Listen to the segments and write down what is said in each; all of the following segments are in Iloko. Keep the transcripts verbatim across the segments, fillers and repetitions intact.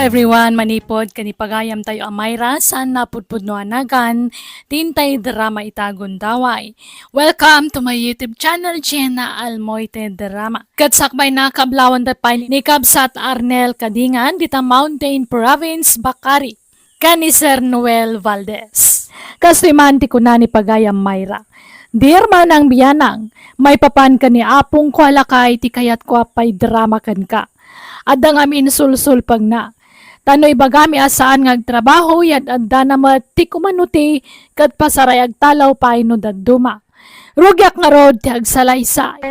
Everyone, manipod ken ipagayam tayo a Myra, saan napudpudno a nagan, ti intay drama ita gundaway. Welcome to my YouTube channel, Jenna Almoite Drama. Ket sakbay na, kablawanda pay ni Kabsat Arnel Kadingan, dita Mountain Province, Bakari, ken ni Sir Noel Valdez. Kastoy man ti kuna ni pagayam Myra, "Dear manang bianang, maipapan ken ni apongko a lakay ti kayatko a paidrama kenka. Adda ngamin sulsulpengna. Ta no ibagami a saan nga agtrabaho, yad-addana met ti kumano ti ket pasaray agtalaw pay no dadduma. Rugiak ngarud ti agsalaysay."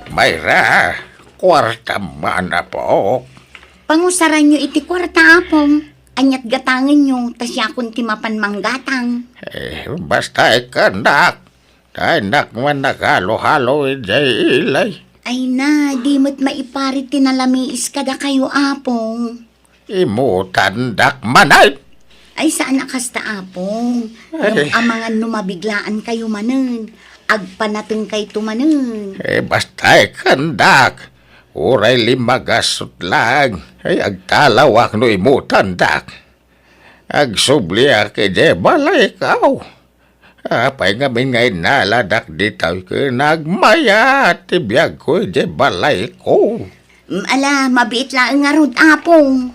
Myra, kuarta man, apo. Pangusaranyo iti kuarta, apong. Aniat gatangenyo, ta siakon ti mapan manggatang. Eh, basta ikkannak. Kayatnak man naghalo-halo idiay ilay. Ay na, di met maiparit ti nalamiis kadakayo, apong. Imutandak manen. Ay, saan a kasta, apong. Ay. Ngem amangan no mabiglaan kayo manen. Agpanateng kayto manen. Eh, basta ikkannak. Uray limmagasut lang. Ay, agtalawak no imutandak. Agsubliak idiay balayko. Apay ngamin nga innaladak ditoy ken nagmayat ti biagko idiay balayko? Mm, ala, mabiit laeng ngarud, apong.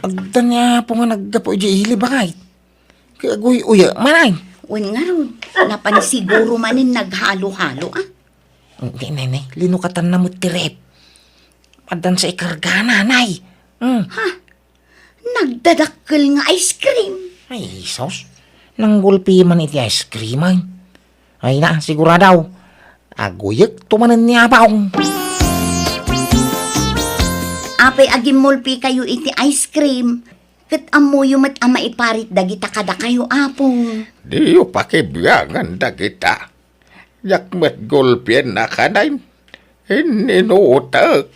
Adda ni apong nga naggapu idiay ili, bakay. Kay aguy-uya, manay. Wen ngarud, napan siguro manen naghalo-halo, ah. Hindi, nene. Linukatanna met ti ref. Addan sa ikargana, nay. Hmm. Ha? Nagdadakkel nga ice cream. Ay, Jesus. Nanggulpi man iti ice cream, ay. Ay na, sigurado. Aguyek tumanen ni Apong. Apay agimmulpi kayo iti ice cream, ket ammoyo met a maiparit dagita kadakayo, Apong. Diyo pakibiangan dagita. Diak met gulpien a kanayon. Inninutek.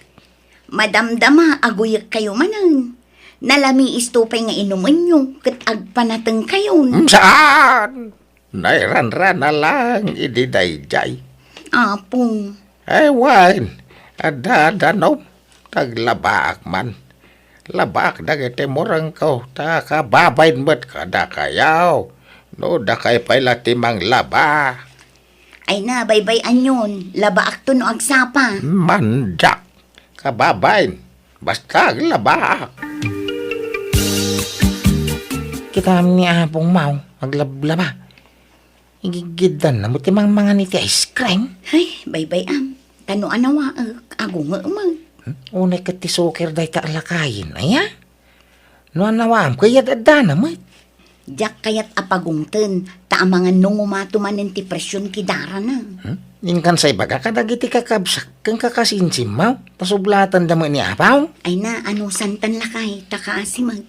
Madamdama, aguyek kayo manen. Nalamiis to pay nga inumenyo, ket agpanateng kayon. Saan? Nairanrana lang idi daydiay. Apong. Ay, wen, adda danom. Taglabaak man. Labaak dagiti murengko, ta kababain met kadakayo. No dakay pay la ti manglaba. Ay na, baybay-anyon. Labaakto no agsapa. Mandiak. Kababain. Basta aglabaak. Kitam ni Apong Mau, aglablaba. Igigiddan na mo ti mangmangan iti ice cream. Ay, baybay-am. Ta no anawaek, agungek met. Hmm? Unay ket ti suker dayta a lakayen, aya? No anawaam, kayat addana met. Diak kayat a pagungten, ta amangan no ngumato manen ti presion ti darana. Hmm? Inkan sa ibaga kadagiti kakabsak ken kakasinsimmaw, ta sublatanda met ni Apaw. Ay na, anusantan lakay, ta kaasi met.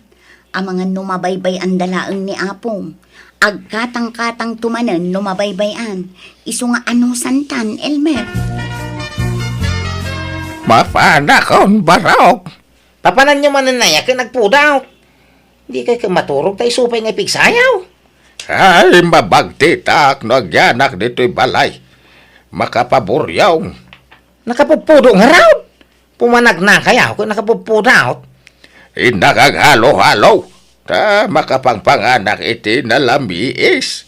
Amangan no mabaybay-anda laeng ni Apong. Agkatangkatangto manen no mabaybay-an. Isu nga anusantan, Elmer. Mapanakon, barok! Papananyo manen aya ken agpudot. Dikay ket maturog ta isu pay nga ipigsayaw. Ay, mabagtitak no agyanak ditoy balay. Makapaburiaw. Nakapudpudot ngarud. Pumanagnakayaw ket nakapudpudot. Innak aghalo-halo, ta makapangpanganak iti nalamiis.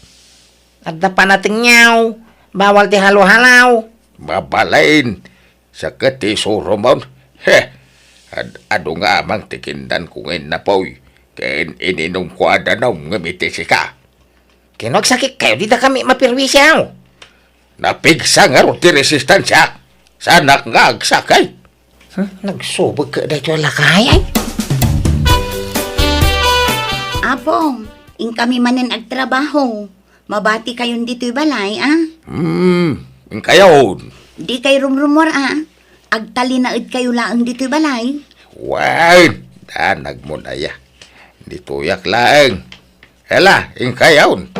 Adda panatengyaw, bawal ti halo-halo. Mabalin, sa ket ti surumon. He, ad-, adu nga amang ti kindanko nga innapoy, ken ininumko a danum ngem iti sika. Ken no agsakit kayo, dida kami maperwisyo. Napigsa ngarud ti resistansiak. Saanak nga agsakit. Hmm, nagsubek ka daytoy a lakay, ay? Apong, inkami manen agtrabaho. Mabati kayon ditoy balay, a? Hmm, inkayon. Di kay rumrumor, a? Agtalinaed kayo laeng ditoy balay. Wen, danag mo na ya. Ditoyak laeng. Ela, inkayon.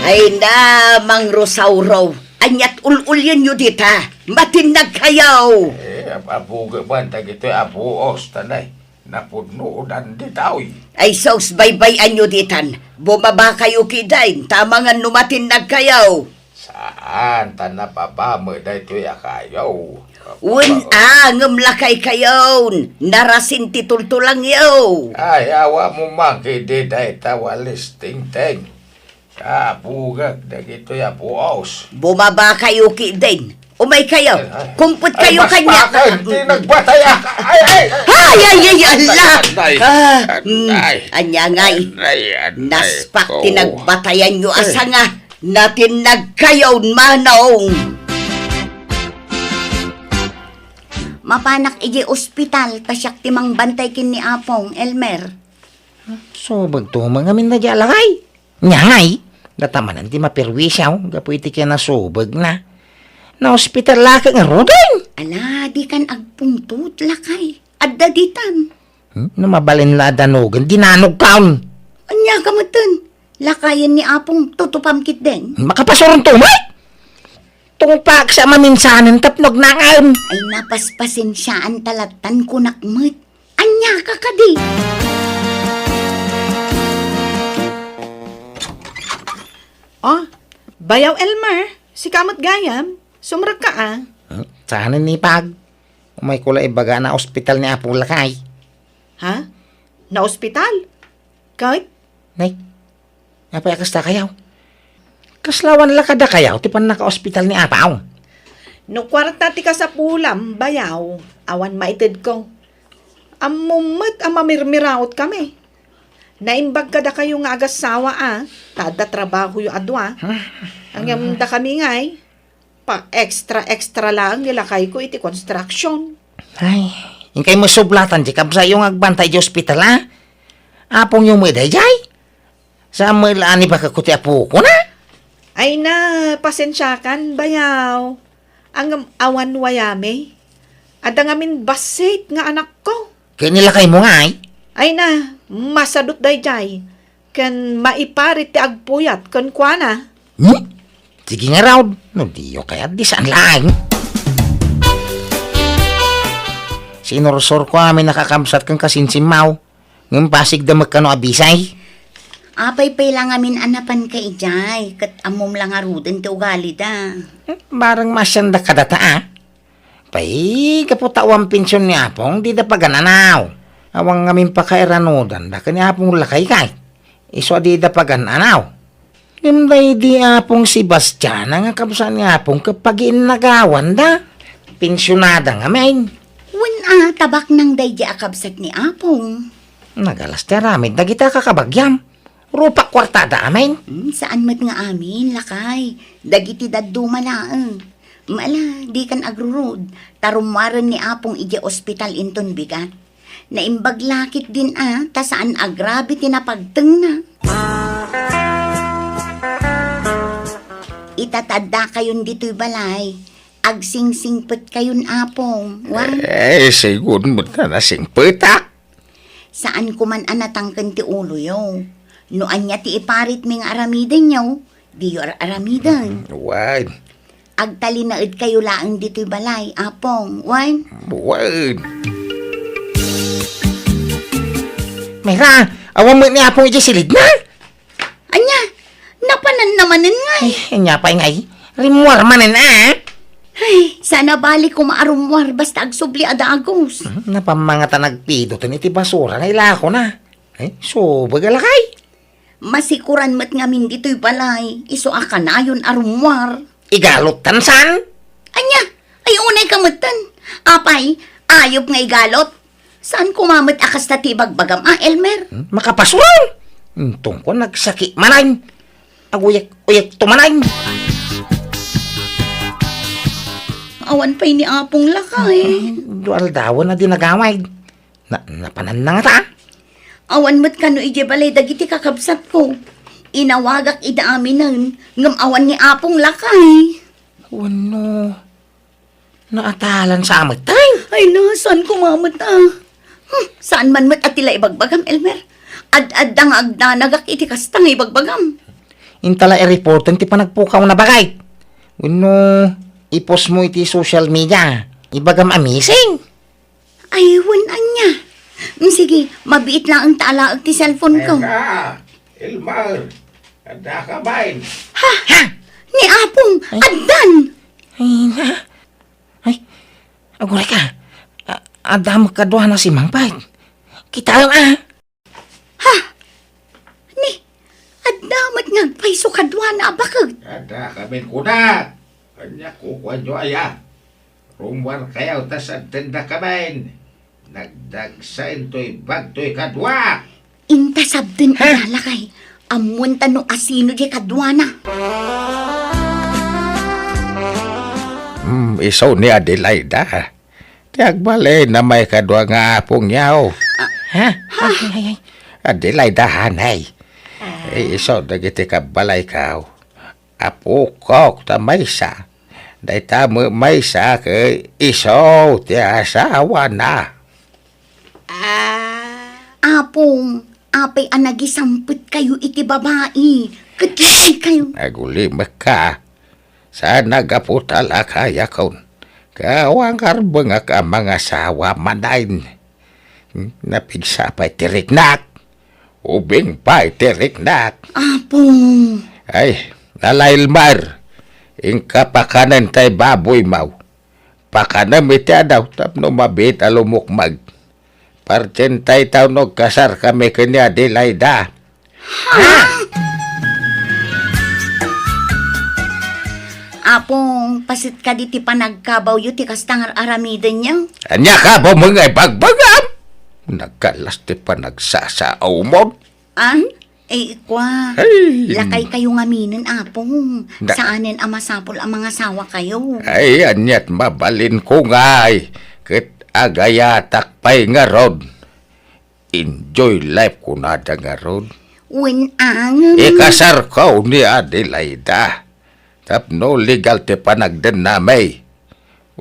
Ay na, Mang Rosauro. Aniat ul-ulyenyo dita. Matinnag kayo. Eh, ap-, abuga man, dagitoy abuos, tanay. Napudnodan ditoy. Ay sus, baybay-anyo ditan. Bumaba kayo kidin, ta amangan no matinnag kayo. Saan, ta nababa met daytoy a kayo. Wen a, ngem lakay kayon. Narasin ti tultulangyo. Ay, awa mo man kidi dayta walis tingting. Kabugak dagitoy a buos. Bumaba kayo kidin. Umay kayo. Ay, ay. Kumpet kayo kanya. Ay, mas bakit? Di nagbatay, ah. Ay, ay, ay. Ay, ay, ay, ala. Ay, ay. Ah, mm, ay. Anya ngay. Ay, ay, ay. Naspak ko. Ti nagbatayan nyo. Ay. Asa nga? Natinnag kayo, manong. Mapanak iji ospital, ta siak ti mangbantay ken ni Apong, Elmer. Subagto, mangamin na di alakay. Nya ngay, data manen ti maperwisyo, gapu iti kinasubegna. Naospital la ket ngaruden. Ala, dikan agpungtot, lakay. Adda ditan. Hmm? No mabalin la a danugen, dinanogkaon. Anya ka metten? Lakayen ni Apong tutupam ketdin. Makapasuron to, may? Tungpaksa a maminsanen tapno agnangaen. Ay, napaspasensiaan ta lattan kunak met. Anya ka kadi? Oh, Bayaw Elmer, sika met gayam, sumrekka a. Hmm? Saan ni Pag? Umay ko la ibaga na ospital ni Apo Lakay. Ha? Na ospital? Ket? Nay, apay a kasta kayaw? Kaslawan la kada kayaw ti pannakaospital ni Apaw? No kuarta ti kasapulam, Bayaw, awan maitedko. Ammom met a mamirmiraot kami. Naimbag kada kayo nga agassawa a, ta adda trabahoyo a dua. Ngem dakami ngay, pa-extra-extra laeng ni lakayko iti construction. Ay, inkay met sublatan ti kabsatyo nga agbantay di ospital, a? Apongyo met daydiay? Saan met la a nibagakko ti apokona? Ay na, pasensiakan, Bayaw. Ngem awan wayami. Adda ngamin bassit nga anakko. Ket ni lakaymo ngay? Ay na, masadut daydiay. Ken maiparit ti agpuyat kenkuana. Hmm? Sige ngarud, no diyo kayat di saan laeng. Sinursurko amin a kakabsat ken kasinsimmaw, ngem pasigda met kano a bisay. Apay pay la ngamin a napanka idiay, ket ammom la ngaruden ti ugalida. Hmm, bareng maasianda kadata, a? Pay, gapu ta awan pension ni Apong, dida pagan-anaw. Awan ngamin pakairanudanda ken ni Apong Lakay kay. Isu a dida pagan-anaw. Ngem daydi Apong Sebastiana nga kabsat ni Apong ket pagiinnagawanda. Pensionada ngamin. Wen a, tabaknang daydi a kabsat ni Apong. Nagalas ti aramid dagiti a kakabagiam. Rupak kuartada amin. Hmm, saan met nga amin, lakay. Dagiti dadduma laeng. Mala, dikan agrurod, ta rummuaren ni Apong idiay ospital inton bigat. Naimbag la ketdin a, ta saan a grabe ti napagtengna. Ita ta addakayon ditoy balay, agsingsingpetkayon, Apong, wen? Eh, sigun met nga nasingpetak. Saan ko man a natangken ti uloyo. No ania ti iparitmi nga aramidenyo, diyo ar-aramiden. Wen. Agtalinaedkayo laeng ditoy balay, Apong, wen? Wen. Mayra, awan met ni Apong idiay silidna? Ania, napananna manen ngay? Ay, ania pay ngay? Rimmuar manen, a? Ay, saan a bali koma a rummuar basta agsubli a dagus. Hmm, napammangatan agpidoten iti basura nga ilakona. Ay, subeg a lakay. Masikuran met ngamin ditoy balay, isu a kanayon a rummuar. Igalottan saan? Ania, ay unay ka metten. Apay, ayup nga igalot. Saan koma met a kasta ti ibagbagam a, Elmer? Hmm? Makapasuron! Intong ko nagsaki manen. Aguyek-uyek to manen. Awan pay ni Apong Lakay. Hmm, dua aldawen a di nagawid. Na, napananna ngata? Awan met kano idiay balay dagiti kakabsatko. Inawagak ida aminen, ngem awan ni Apong Lakay. Wenno, naatalan sa amet, tay? Ay na, saan ko mamet, a? Hmm, saan man met a ti la ibagbagam, Elmer? Ad-adda nga agdanagak iti kasta nga ibagbagam. Inta la i-reporten ti panagpukawna, bagay. Wenno, i-post mo iti social media. Ibagam a missing. Ay, wen ania. Mm, sige, mabiit laeng ta alaek ti cellphone ko. Eka, Elmer, adda ka bain? Ha? Ha? Ni Apong, Ay. Addan! Ay, na. Ay, aguray ka. A-, adda met kaduana si Mang Pait. Kitaem, a. Ha? Ni, adda met nga agpayso kaduana a baket? Adda kamin kuna. Ania kukuanyo aya? Rummuarkayo ta sabtendakamin. Nagdagsa intoy bagtoy kadua. Inta sabten. Ha? Ida lakay. Ammoenta no asino diay kaduana. Hmm, isu ni Adelaida. Ti agbalin a maikadua nga apongyo. Ha? Ay, ay, ay. Adelaida, hanay. Ay, isu dagiti kabbalayko. Apokok ta maysa. Dayta met maysa ket isu ti asawana. Ah. Apong, apay a nagisampetkayo iti babai? Ket lakaykayo. Agulimekka. Saan a gapu ta lakayakon. Ket awan karbengak a mangasawa manen. Hmm, napigsa pay ti riknak. Ubing pay ti riknak. Apong. Ay, nalailmar. Inka pakanen tay baboymo. Pakanem iti adaw tapno mabiit a lumukmag. Partientay ta no agkasarkami ken ni Adelaida. Ha? Apong, paset kadi ti panagkabawyo ti kasta nga ar-aramidenyo? Ania kabawmo nga ibagbagam? Nagkallas ti panagsasaawmon. An? Ay, ikua. Ay. Lakaykayo ngaminen, Apong. Na- Saanen a masapul a mangasawakayo. Ay, aniat mabalinko ngay. Ket agayatak pay ngarud. Enjoy life kunada ngarud. Wen, angem. Ikasarko ni Adelaida. Tapno legal ti panagdennami.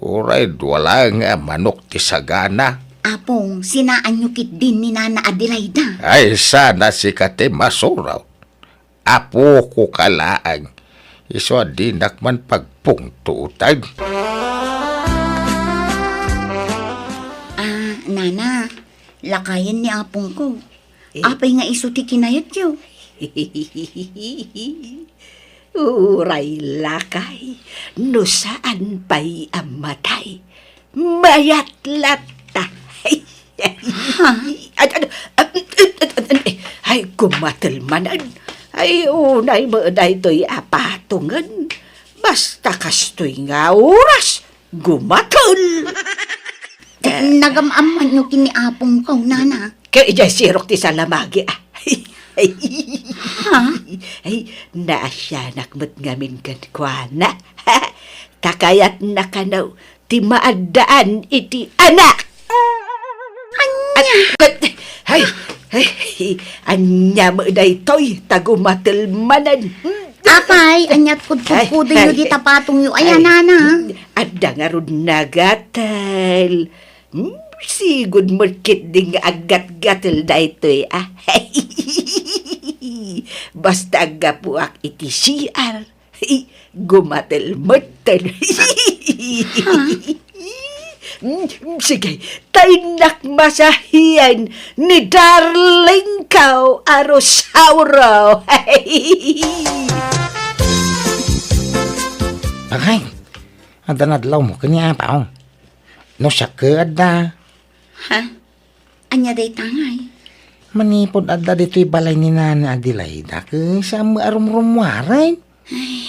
Uray dua laeng a manok ti sagana. Apong, sinaanyo ketdin ni Nana Adelaida? Ay, sana sika ti masurot. Apoko ka laeng. Isu a dinak man pagpungtotan. Ah, Nana, lakayen ni apongko. Eh? Apay nga isu ti kinayatyo? Uray lakay, no saan pay a matay, mayat latta. Ha? Ay, ay, ay, ay, ay, ay, gumatel manen. Ay, unay met daytoy a patongen. Basta kastoy nga oras, gumatel. Nagam-ammoanyo ken ni apongko, Nana. Ket idiay sirok ti salamagi, a. Ha? Ay, naasianak met ngamin kenkuana. Ta kayatna kano ti maaddaan iti anak. Ania? At, ay, ay, ania met daytoy, ta gumatel manen. Apay, aniat kudkudkudenyo dita patongyo, aya, Nana? Adda ngarud nagatel. Hmm, sigud met ketdi nga aggatgatel daytoy, a. Basta aggapuak iti C R, gumatel metten. Hmm, sige, ta innak masahian ni darling ko a Rosauro. Angay, adda nadlawmo ken ni Apong? No siak ket adda. Ha? Ania dayta ngay? Manipud adda ditoy balay ni Nana Adelaida, ket saan met a rumrummuaren. Ay.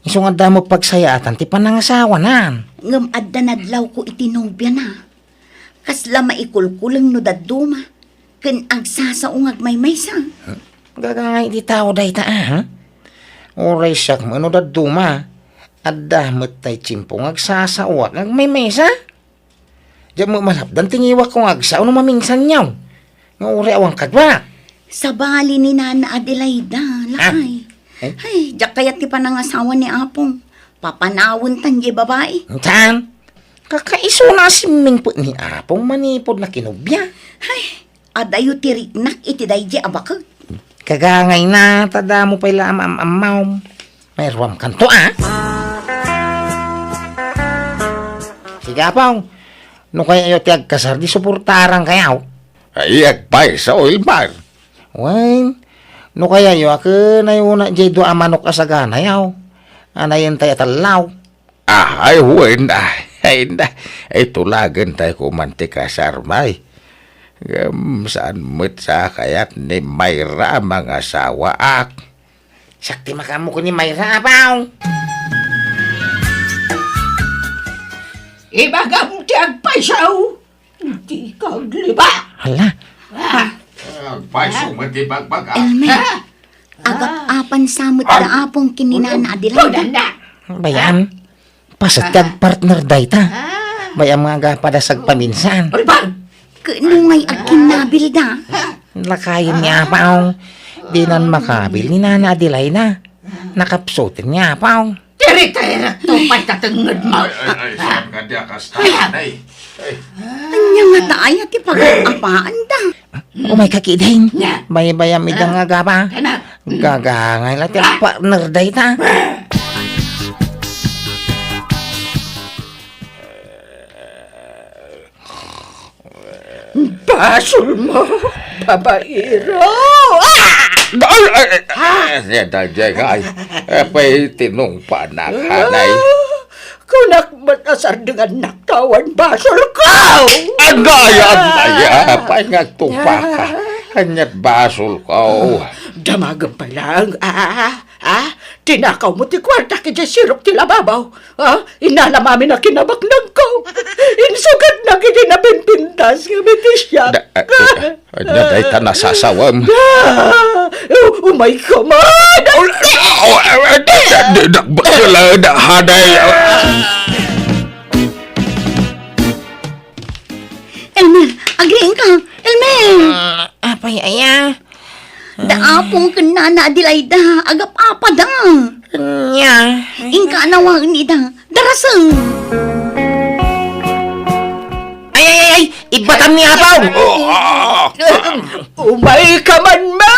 Isu nga adda met pagsayaatan ti panangasawanan. Ngem adda nadlawko iti nobiana. Kasla maikulkuleng no dadduma, ken agsasao nga agmaymaysa. Gagangay ti tao dayta, a, ha? Uray siak met no dadduma, adda met tay tiempo nga agsasaoak nga agmaymaysa. Diak met malapdan ti ngiwak ko nga agsao no mamingsanyo. Nga uray awan kadua. Sabali ni Nana Adelaida, lakay. Ah, eh? Ay, diak kayat ti panangasawa ni Apong. Papanawenta diay babai. Saan? Kakaisuna a simmingpet ni Apong manipud nakinubia. Ay, adayo ti riknak iti daydi a baket. Kagangayna, ta damo pay la am-am-ammawm. Mairuamkanto, a? Sige, Apong. No kayatyo ti agkasar, di suportarankayo. Ay, agpayso, Elmer. Wen, no kayayo a ken ay una jay dua a manok a saganayo. Anayen tay a tellaw. Ah, ay, wen, ah, ay, na, ay, tulagen tayo kuman ti kasarmay. Ngem saan met sa kayat ni Mayra a mangasawaak? Siak ti makaammo ken ni Mayra, apaw. Ibagam ti agpayso, di ka agliba. Hala. Ah. Agpayso met ti bagbaga. Elmer, ah, agap-apan sa met da apong ken ni Nana Adelaida. Bayam, paset ti agpartner dayta. Bayam nga agapada sagpaminsan. Ken no ngay agkinnabil da? Lakayen ni apaw. Dinan makabil ni Nana Adelaida. Nakapsuten ni apaw. Tiri-tirekto pay ta tengngedmo. Ay, ay, ay, saan ka di akasta, ay. Ay. Ania ngata aya ti pagap-apaanda? Umay ka kidin. Nya. Baybayam ida nga agaba. Ania? Gagangay la ti agpartner dayta. Basolmo, babaero! Ah! Ay, ay, ay, ay, ay, ay, ay, ay, apay tinungpanak, hanay. Ah, kunak met a sardengannakto awan basolko! Agay, agay, apay nga agtungpaka? Ania't basolko? Damagem pay laeng, ah, ah, ah, tinakawmo ti kuarta idiay sirok ti lababo. Ah, inalamami na kinabaknangko. Insugatnak iti napinpintas nga mitisiak. Da, ah, ah, ania dayta nasasawem? Da! U-, umayka man! Oh, oh, oh, da, da, da, da, bakla, da, haday. Elmer, agriingka! Elmer! Ah, apay aya? Da apong ken Nana Adelaida, agap-apada. Ania? Inka a nawaen ida. Darasem. Ay, ay, ay, ay! Ibbatam ni apaw! Umayka man, ma!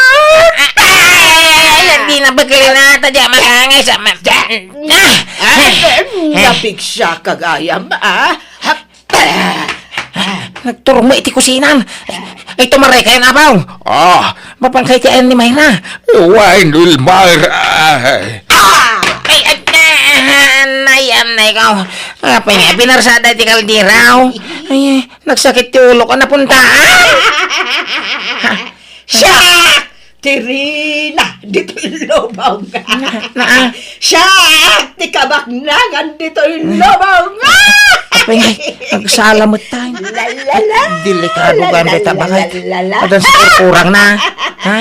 Ay, ay, ay, ay, di na bagay na ata, di makangay sa ma-, ah! Ah, napigsa ka gayam, ah? Nagturong met iti kusinan. Ay, tumaray kayo, apaw. Ah. Mapangkay ti ayan ni Mayra. Wen, Elmer. Ah. Ay, ay, ay, ay, ay, ko. Apay nga, pinarsada ti kaldiraw. Ay, nagsakit ti ulok, napunta. Siak ti rina ditoy lubong. Na, na, ah. Siak ti kabaknangan ditoy lubong. Apay nga, agsala met tayo. La, la, la. Delikado gayam dayta, bakit? La, la, la, la. Adan sa kurkurang na. Ha?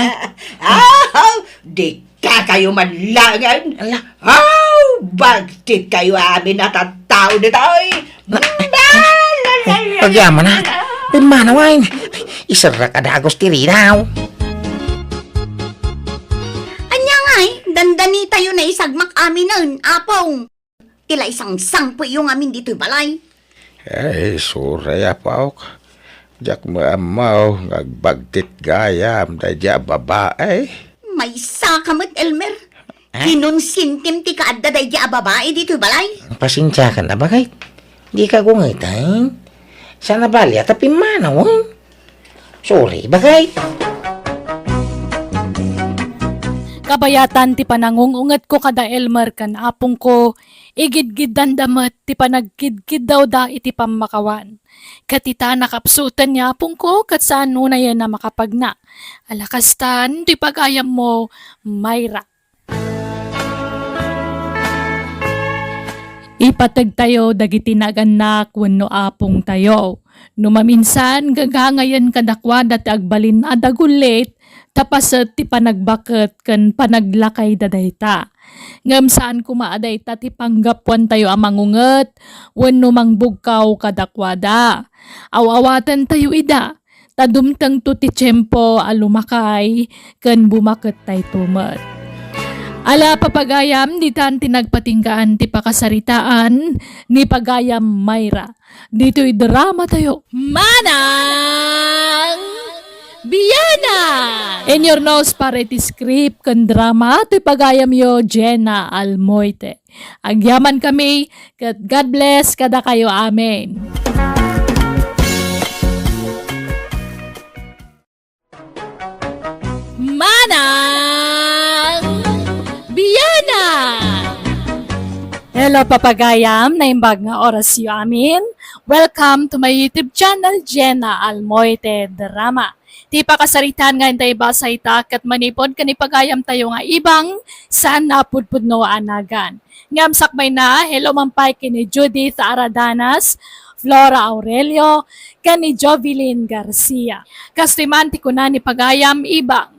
Ah, di Dakayo man laengen. Ala. Aw, bagtit kayo amin a tattao ditoy. Na, la, la, la, la, agyamanak. Pimmanawen. Iserrek a dagus ti rinaw. Ania ngay, dandanitayo naisagmak aminen, Apong. Ti la isangsangpetyo ngamin ditoy balay. Ay, sorry, Apok. Diak met ammo nga agbagtit gayam daydiay a babai. Maysa ka met, Elmer. Ah? Kinonsintim ti kaadda daydiay a babai ditoy balay. Pasensiakan a bakit? Dika gungeten. Saan a bali a ta pimmanawen. Sorry, bakit? Kabayatan ti panangung-ungetko kada Elmer ken apongko, igidgiddanda met ti panagkidkiddawda iti pammakawan. Ket ita, nakapsuten ni apongko ket saan unayen a makapagna. Ala kastan ti pagayammo, Mayra. Ipategtayo dagiti nagannak wenno apongtayo. No maminsan, gagangayen kadakuada ti agbalin a dagullit, ta paset ti panagbaket ken panaglakayda dayta. Ngem saan koma a dayta ti panggapuantayo a mangunget wenno mangbugkaw kadakuada. Aw-awatentayo ida, ta dumtengto ti tiempo a lumakay ken bumakettayto met. Ala, papagayam, ditan ti nagpatinggaan ti pakasaritaan ni pagayam Mayra. Ditoy drama tayo. Manang Biana! In your nose para iti script ken drama toy pagayamyo, Jenna Almoite. Agyaman kami, ket God bless kadakayo. Amen. Pagayam, naimbag nga orasyo amin. Welcome to my YouTube channel, Jenna Almoite Drama. Ti pakasaritaan nga intay basayta ket manipud ken ni pagayamtayo nga ibang saan napudpudno a nagan. Ngem sakbayna, hello man pay ken ni Judith Aradanas, Flora Aurelio, ken ni Jovelyn Garcia. Kastoy man ti kuna ni pagayam ibang,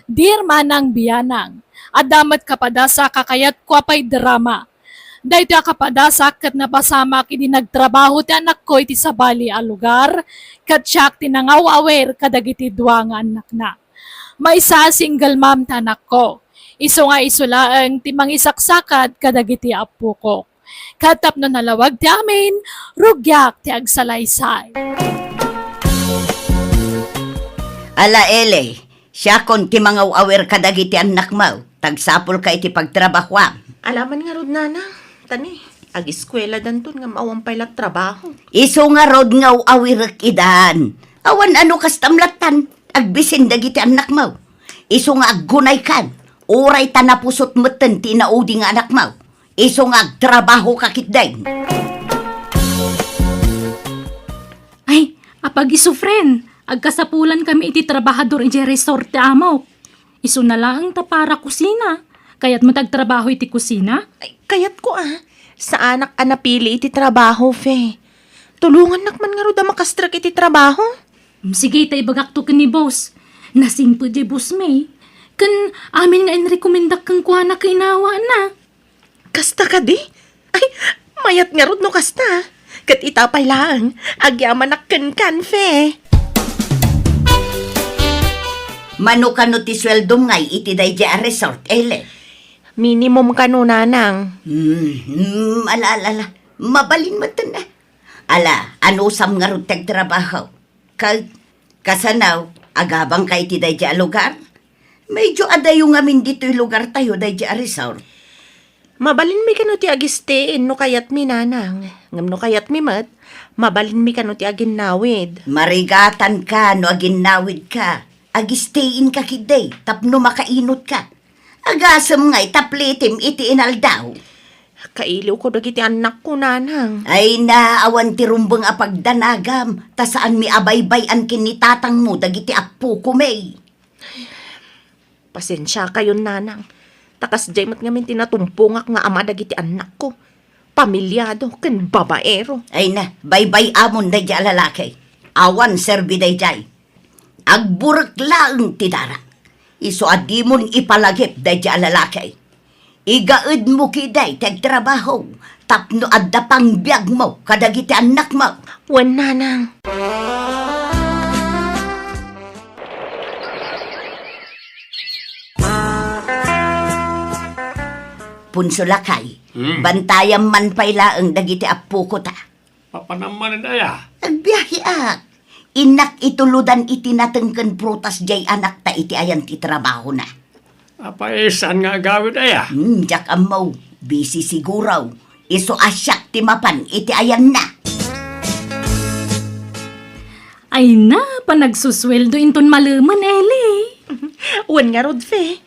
Dear Manang Bianang, adda met kapadasa kakayatko a pay drama. Daytoy a kapadasa ket napasamak idi nagtrabaho ti anakko iti sabali a lugar, ket siak ti nangaw-awir kadagiti dua nga annakna. Maysa, single mom ti anakko. Isu nga isu laeng ti mangisaksakad kadagiti appoko. Ket tapno nalawag ti amin, rugiak ti agsalaysay. Ala, Ele, siakon ti mangaw-awir kadagiti annakmo. Tagsapulka iti pagtrabahoam. Alaman ngarud, Nanang. Tani, agiskuela danton ngem awan pay la trabaho. Isu ngarud nga aw-awirek idan. Awan ano kastam lattan. Agbisin dagiti annakmo. Isu nga aggunaykan. Uray ta napusot metten ti inaudi nga anakmo. Isu nga agtrabahoka ketdi. Ay, apag-isu, friend. Agkasapulankami iti trabahador idiay resort ti amok. Isuna laeng ta para kusina. Kayatmo ti agtrabaho iti kusina? Ay, kayatko a. Saanak a napili iti trabaho, Fe. Tulongannak man ngarud a makastrek iti trabaho. Mm, sige, ta ibagakto ken ni boss. Nasingpet diay boss, May. Ken amin nga inrekomendak kenkuana ket inawana. Kasta kadi? Ay, mayat ngarud no kasta. Ket ita pay laeng, agyamanak kenkan, Fe. Mano kano ti sueldom ngay iti daydiay a resort, Ele? Minimum kano, Nanang. Hmm, hmm, ala, ala, ala. Mabalin metten a. Ala, anusam ngarud ti agtrabaho? Ka-, kasano, agabangka iti daydiay a lugar? Medyo adayo ngamin ditoy lugartayo daydiay a resort. Mabalinmi kano ti agistay no kayatmi, Nanang. Ngem no kayatmi met, mabalinmi kano ti aginnawid. Marigatanka no aginnawidka. Agistayinka ketdi tapno makainotka. Agasem ngay ta plitim iti inaldaw. Kailiwko dagiti annakko, Nanang. Ay na, awan ti rumbeng a pagdanagam, ta saanmi a baybay-an ken ni tatangmo dagiti appoko, May. Pasensiakayon, Nanang. Ta kasdiay met ngamin ti natumpongak nga ama dagiti annakko. Pamilyado ken babaero. Ay na, baybay-amon daydiay a lalaki. Awan serbi daydiay. Agburek laeng ti dara. Isu a dimon ipalagip daydiay a lalaki. Igaedmo ketdi ti agtrabaho tapno adda pangbiagmo kadagiti annakmo. Wen, Nanang. Punso lakay, Hmm. bantayam man pay laeng dagiti appoko ta. Papanam manen aya? Agbiahiak. Innak itulodan iti nateng ken prutas diay anakta iti ayan ti trabahona. Apay, saan nga agawid aya? Hmm, diak ammo. Busy siguro. Isu a siak ti mapan iti ayanna. Ay na, panagsusueldo inton malemen, Eli. Wen ngarud, Fe.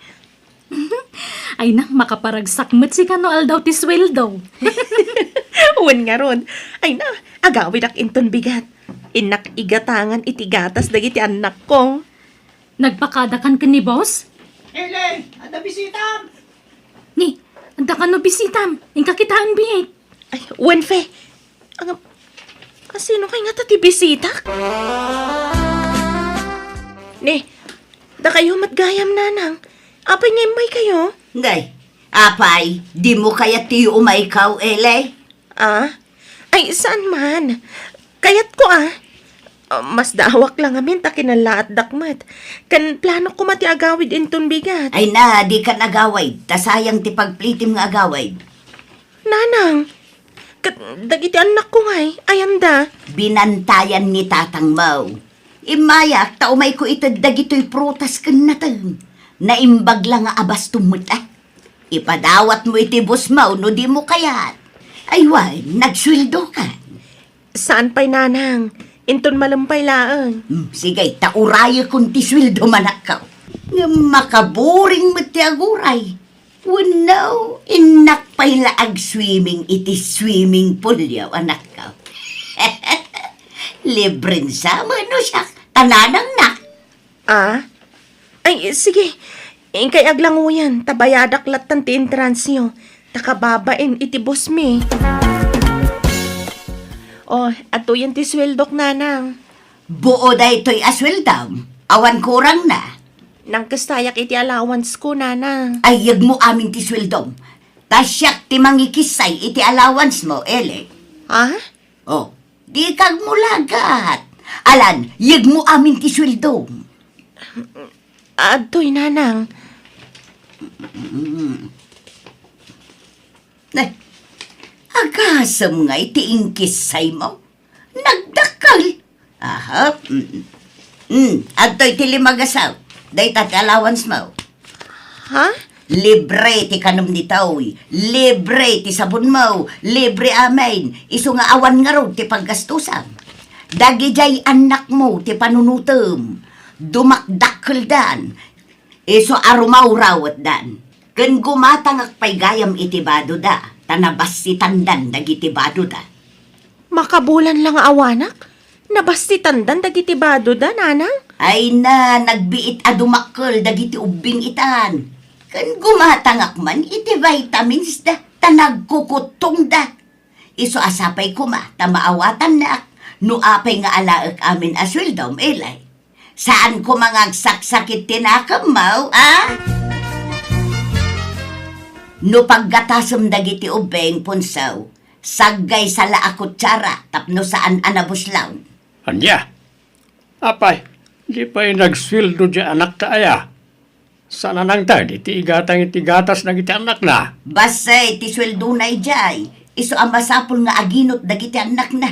Ay na, makaparagsak met sika no aldaw ti sueldo. Wen ngarud. Ay na, agawidak inton bigat. Innak igatangan iti gatas dagiti annakko. Nagpakadakan ken ni boss? Ele, adda bisitam! Ni, adda kano bisitam? Inka kitaen biit. Ay, wen, Fe. Ang, asino kay ngata ti bisitak? Ni, dakayo met gayam, Nanang. Apay nga immaykayo? Ngay, apay, dimo kayat ti umaykaw, Ele? Ah? Ay, saan man. Kayatko, ah. Ah, masdaawak la ngamin ta kinallaatdak met. Ken planok koma ti agawid inton bigat. Ay na, dika agawid, ta sayang ti pagplitim nga agawid. Nanang, ket dagiti annakko ngay, ayanda? Binantayan ni tatangmo. Immayak ta umayko ited dagitoy prutas ken nateng. Naimbag la nga abastom met, ah. Ipadawatmo iti bossmo no dimo kayat. Ay wen, nagsueldokan. Saan pay, Nanang. Inton malem pay laeng. Hmm, sige, ta urayekon ti sueldo, anakko. Ngem makaboring met ti aguray. Wenno, innak pay la agswimming iti swimming pool-yo, anakko. Libren sa wenno siak, ta nanangnak. Ah? Ay, sige. Inkay aglanguyan, ta bayadak lattan ti entrance-yo. Ta kababain iti boss mi. Oh, adtoyen ti sueldok, nanang. Buo daytoy a sueldom. Awan kurangna. Nangkestayak iti allowance ko, nanang. Ay, yegmo amin ti sueldom. Ta siak ti mangikissay iti allowance mo, Eli. Ha? Oh, di kagmulagat. Alan, yegmo amin ti sueldom. Adtoy, nanang. Mm. Eh, agasem nga iti inkissay mo. Nagdakkel. Aha. Mm. Mm. Adtoy ti lima nga saw. Dayta ti allowance mo. Ha? Libre ti kanem ditoy. Libre ti sabon mo. Libre amin. Isu nga awan ngarud ti paggastusam. Dagidiay annak mo ti panunutem. Dumakdakkeldan. Isu a rumawrawetdan. Ken gumatangak pay gayam iti badoda, ta nabassitandan dagiti badoda. Makabulan la nga awanak? Nabassitandan dagiti badoda, nanang? Ay na, nagbiit a dumakkel dagiti ubbing itan. Ken gumatangak man iti vitamins da, ta nagkukuttongda. Isu a sapay koma ta maawatannak no apay nga alaek amin a sueldom, Eli. Saan koma nga agsaksakit ti nakemmo, a? No paggatasem dagiti ubbing, Punsaw, saggay sa la a kutsara tapno saan a nabuslaw. Ania? Apay, di pay nagsueldo diay anakta aya? Saan a nangted iti igatang iti gatas dagiti annakna? Bassit ti sueldona idiay, isu a masapul nga aginot dagiti annakna.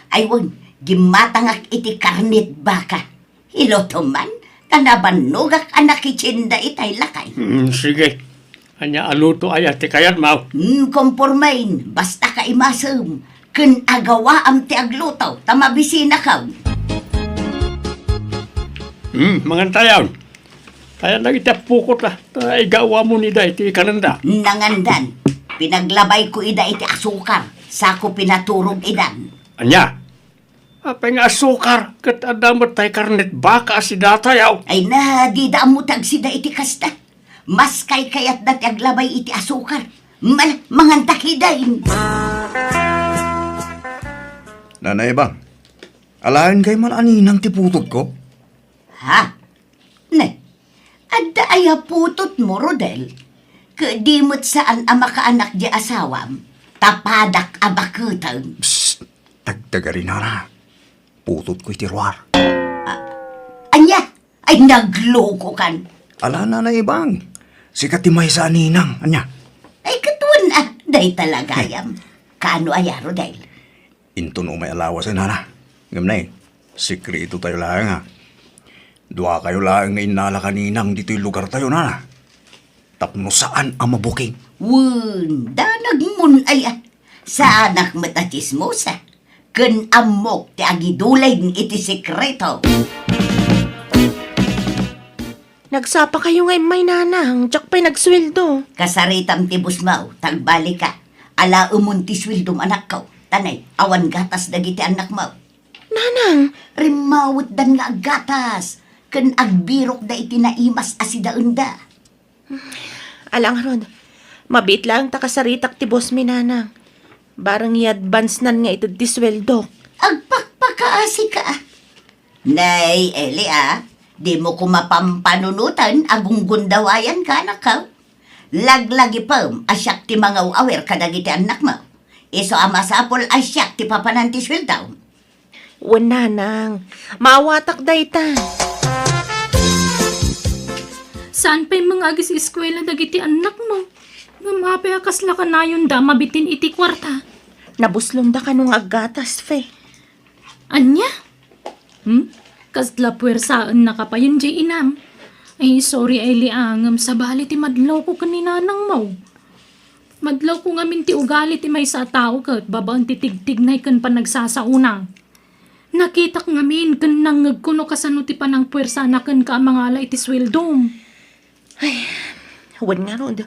Ay wen, gimmatangak iti karnet baka. Ilutom man, ta nabannogak a nakitienda itay lakay. Hmm, sige. Ania a luto aya ti kayatmo? Hmm, kompormen, basta kaimasem. Ken agawaam ti agluto, ta mabisinakon. Hmm, mangantayon. Ayan dagiti appokot, a, ta igawamon ida iti kanenda. Nangandan, pinaglabayko ida iti asukar, sako pinaturog idan. Ania? Apay nga asukar, ket adda met tay karnet baka a sidatayo. Ay na, dida ammo ti agsida iti kasta. Mas kaykayatda ti aglabay iti asukar. Mal-, manganta kitaen. Nanay Bang, alaen kay man a ninang ti putotko? Ha? Ne, adda aya putotmo, Rodel? Ket di met saan a makaanak di asawam, ta padak a baketen. Psst! Tagtagari, nana. Putotko iti ruar. A-, ania? Ay, naglokokan. Ala, Nanay Ibang. Sika ti maysa a ninang. Ania? Ay, ket wen a, dayta la gayam. Kaano aya, Rodel? Inton umay a lawas, nana. Ngem nay, sekreto tayo laeng, a. Duakayo laeng nga innala ka ninang ditoy lugar tayo, nana. Tapno saan a mabuking. Wen, danagmon aya. Saanak met a tsismosa. Ken ammok ti agiduling iti sekreto. Nagsapakayo nga immay, nanang, diak pay nagsueldo. Kasaritam ti busmaw, ta agbalika. Alaemon ti sueldom, anakko. Tanay, awan gatas dagiti annakmo. Nanang! Rimmawetdan nga aggatas, ken agbirokda iti naimas a sidaenda. Ala ngarud, mabiit laeng ta kasaritak ti boss mi, nanang. Bareng i-advance-nan nga ited ti sueldok. Agpakpakaasika. Nay, Eli, a, dimo koma pampanunoten a gunggundawayanka, anakko. Laglagipem a siak ti mangaw-awir kadagiti annakmo. Isu a masapul a siak ti papanan ti sueldom. Wen, nanang, maawatak dayta. Saan pay met nga agis-eskuela dagiti annakmo? Ngem apay a kasla kanayonda mabitin iti kuarta? Nabuslongda kano nga aggatas, Fe. Ania? Hmm? Kasla puersaennaka payen diay inam? Ay, sorry, Eli, a, ngem sabali ti madlawko ken ni nanangmo. Madlawko ngamin ti ugali ti maysa a tao ket babaen ti tigtignay ken panagsasaona. Nakitak ngamin ken nangngegko no kasano ti panangpuersana kenka a mangala iti sueldom. Ay, Wen ngarud,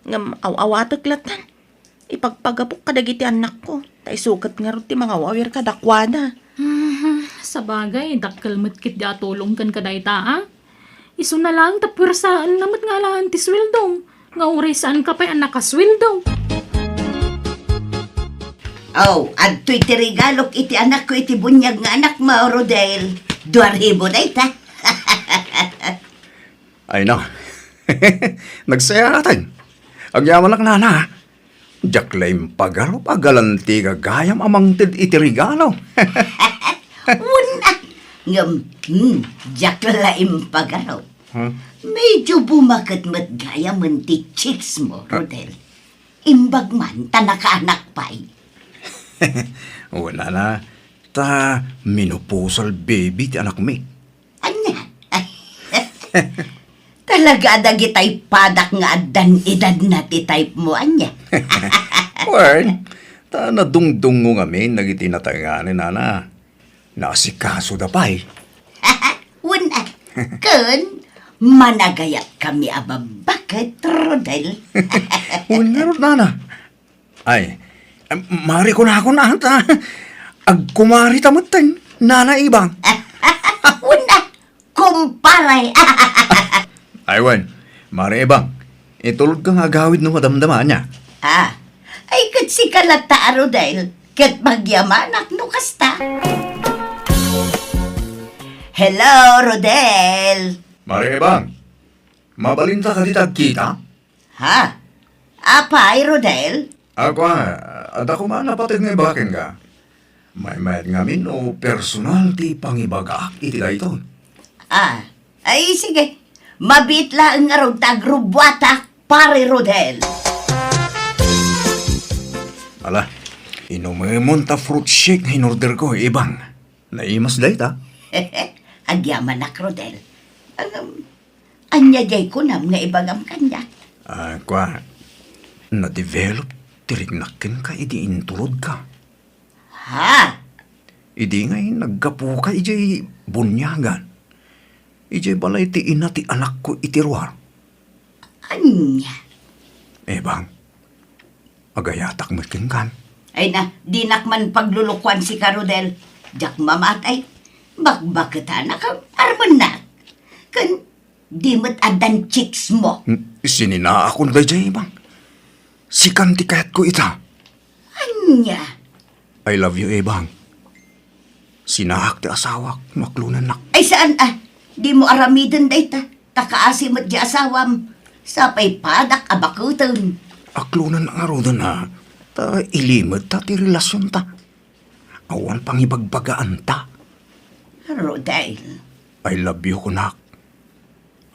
ngem aw-awatek latta. Ipagpagapok kadagiti annakko, ta isu ket ngarud ti mangawawir kadakuada. Hmm, sabagay, dakkel met ketdi a tulong kenka dayta, a? Isuna laeng ta puersaenna met nga alaen ti sueldom, nga uray saanka pay a nakasueldo. Aw, adtoy ti regalok iti anakko iti buniag nga anakmo, Rodel. Dua ribu dayta. Ay na. Nagsayaaten. Agyamanak, nana. Diak la impagarup a galanti gagayam a mangted iti regalo. Wen, a, ngem, hmm, diak la impagarup. Hmm? Medyo bumaket met gayamen ti chicks mo, ah, Rodel. Imbag man ta nakaanak pay. Wen, nana, ta menopausal baby ti anakmi. Ania? Talaga a dagitay padak nga addan edadna ti type mo, ania? Well, ta nadungdungngo ngamin dagiti natengnga ni nana. Naasikasoda pay. Wen, a, ken managayatkami a babbaket, Rodel. Wen ngarud, nana. Ay, em, mari kunakon ata. Agkumarita metten, Nana Ibang. Wen, a, kumpare. Ay, wen, Mari Ibang, itulodka nga agawid no madamdama, ania? Ah, ay, ket sika latta a Rodel, ket magyamanak no kasta. Hello, Rodel. Mari Ibang, mabalinta kadi ti agkita? Ha? Apay, Rodel? A, kua, adda koma a napateg nga ibaga kenka. Maymayat ngamin no personal ti pangibagaak iti daytoy. Ah, ay, sige. Mabiit laeng ngarud ta agrubbuatak, Pare Rodel. Ala, inumemon ta fruit shake nga inorderko, Ibang. Naimas dayta. Agyamanak, Rodel. Ngem, ania diay kunam nga ibagam kaniak? Ah, kua, na-develop ti riknak kenka idi intulodka. Ha? Idi ngay naggapuka idiay buniagan, idiay balay ti ina ti anakko iti ruar. Ania? Ebang, agayatak met kenkan. Ay na, dinak man paglulukuan sika, Rodel. Diak mamatay. Bakbaketanak, armennak. Ken di met addan chicks mo. Hmm, sininaakon daydiay, Ebang. Sikan ti kayatko ita. Ania? I love you, Ebang. Sinaak ti asawak no aklonennak. Ay, saan a? Dimo aramiden dayta. Ta kaasi met di asawam. Sapay padak a bakuten. Aklonennak ngaruden a. Ta ilimedta ti relasionta. Awan pangibagbagaanta. Rodel. I love you, kunak.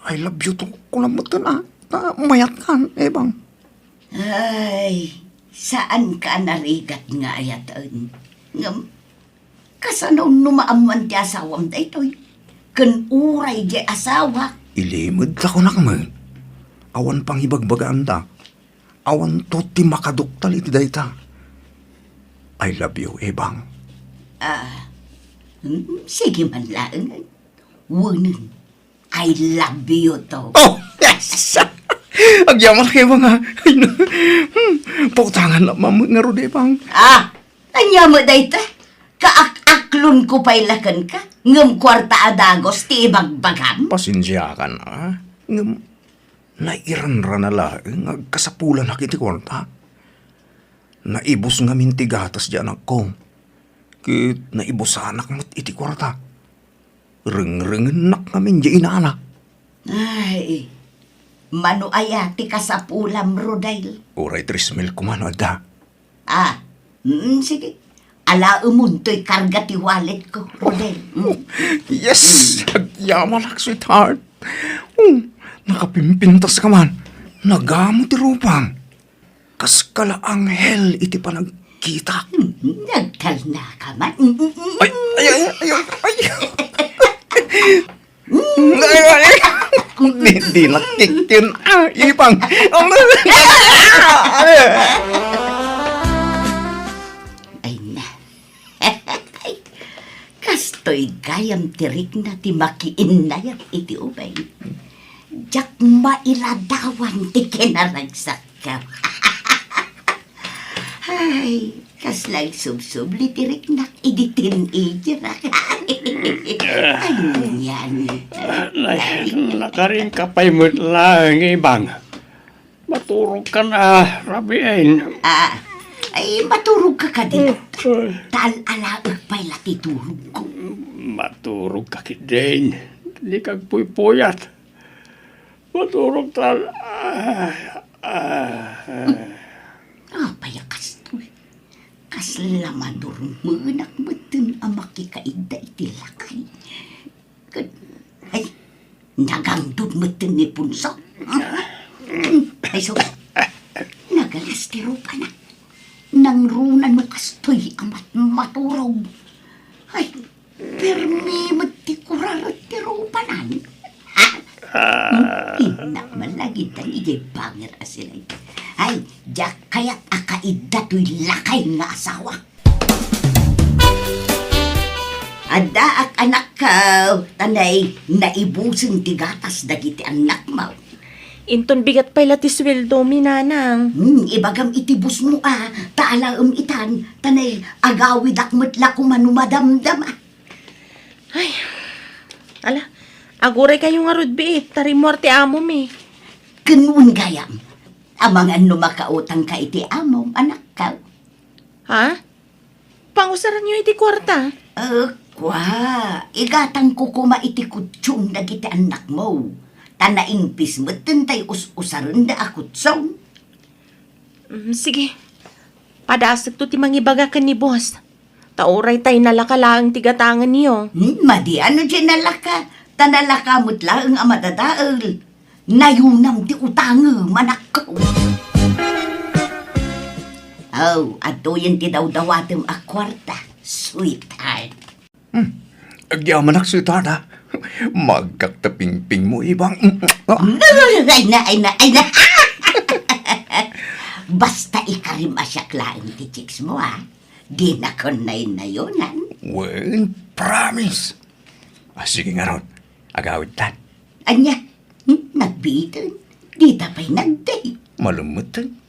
I love you too, kunam metten a. Ta mayatkan, Ebang. Ay, saanka a narigat nga ayaten. Ngem, kasano no maammoan ti asawam daytoy? Ken uray diay asawak. Ilimedta kunak met. Awan pangibagbagaanta. Awanto ti makaduktal iti dayta. I love you, Ebang. Ah, mm, sige man laeng. Wenen, I love you too. Oh, yes! Agyamanak, Ebang, a. Ay, na. Hmm, pautangan la man met ngarud, Ebang. Ah, ania met dayta? Kaak-aklonko pay la kenka, ngem kuarta a dagus ti ibagbagam? Pasensiakan a. Ngem, nairanrana laeng nga agkasapulanak iti kuarta. Naibus ngamin ti gatas ti anakko, ket naibusanak met iti kuarta. Rengrengennak ngamin diay inana. Ay, mano aya ti kasapulam, Rodel? Uray tres mil koma no adda. Ah, mm, sige. Alaemon toy karga ti wallet ko, Rodel. Mm. Yes! Mm. Agyamanak, sweetheart. Oh, nakapimpintas ka man. Nagamo ti rupam. Kas kala anghel iti panagkita. Mm, nagtalna ka man. Mm, mm, mm. Ay, ay, ay, ay, ay, ay. Ay, ay, ay. Di, di nakikkin. Ah, ipang. Ay na. Kastoy gayam ti rikna ti makiinnayat iti ubing. Diak mailadawan ti kinaragsakko. Ay, kasla agsubsubli ti riknak idi teenager-ak. Anian? Ay, nakarinka pay met laeng, Ibang. Maturogkan a rabiin. Ah, ay, maturogka kadi. Ay. Tal-alaek pay la ti turogko. Maturogka ketdin. Dika agpuypuyat. Maturogtan. Ah, ah, ah. Apay a kastoy? Kasla madurmenak metten a makikaidda iti lakay. Ket, ay, nagangdod metten ni Punso. Ay, sus. Nagalas ti rupana. Nangruna no kastoy a mat-, maturog. Ay, permi met ti kuraret ti rupanan. Innak man lagi tan idiay bangir a silay. Ay, diak kayat a kaidda toy lakay nga asawa. Addaak, anakko, ta nay, naibusen ti gatas dagiti annakmo. Inton bigat pay la ti sueldomi, nanang. Hmm, ibagam iti bossmo a, ta alaem itan, ta nay, agawidak met la koma no madamdama. Ay, ala, aguraykayo ngarud, biit, ta rimmuar ti amomi. Ken wen gayam, amangan no makautangka iti amom, anakko. Ha? Pangusaranyo iti kuarta? Eh, kua, igatangko koma iti kutsum dagiti annakmo. Ta naingpis metten tay us-usarenda a kutsum. Mm, sige. Padasekto ti mangibaga ken ni boss. Ta uray tay nalaka laeng ti gatangenyo. Hmm, madi ano diay nalaka? Ta nalaka met laeng a madadael. Nayunam ti utangem, anakko. Oh, adtoyen ti dawdawatem a kuarta, sweetheart. Hmm. Agyamanak, sweetheart, ha? Maagkak ta pingpingmo, Ibang. Ah. Ay na, ay na, ay na. Basta ikarim a siak laeng ti chicks mo, ha? Dinakon naynayunan. Wen, promise. Ah, sige ngarud, agawidtan. Ania? Hmm? Nagbiiten? Dita pay nag-date? Malem metten.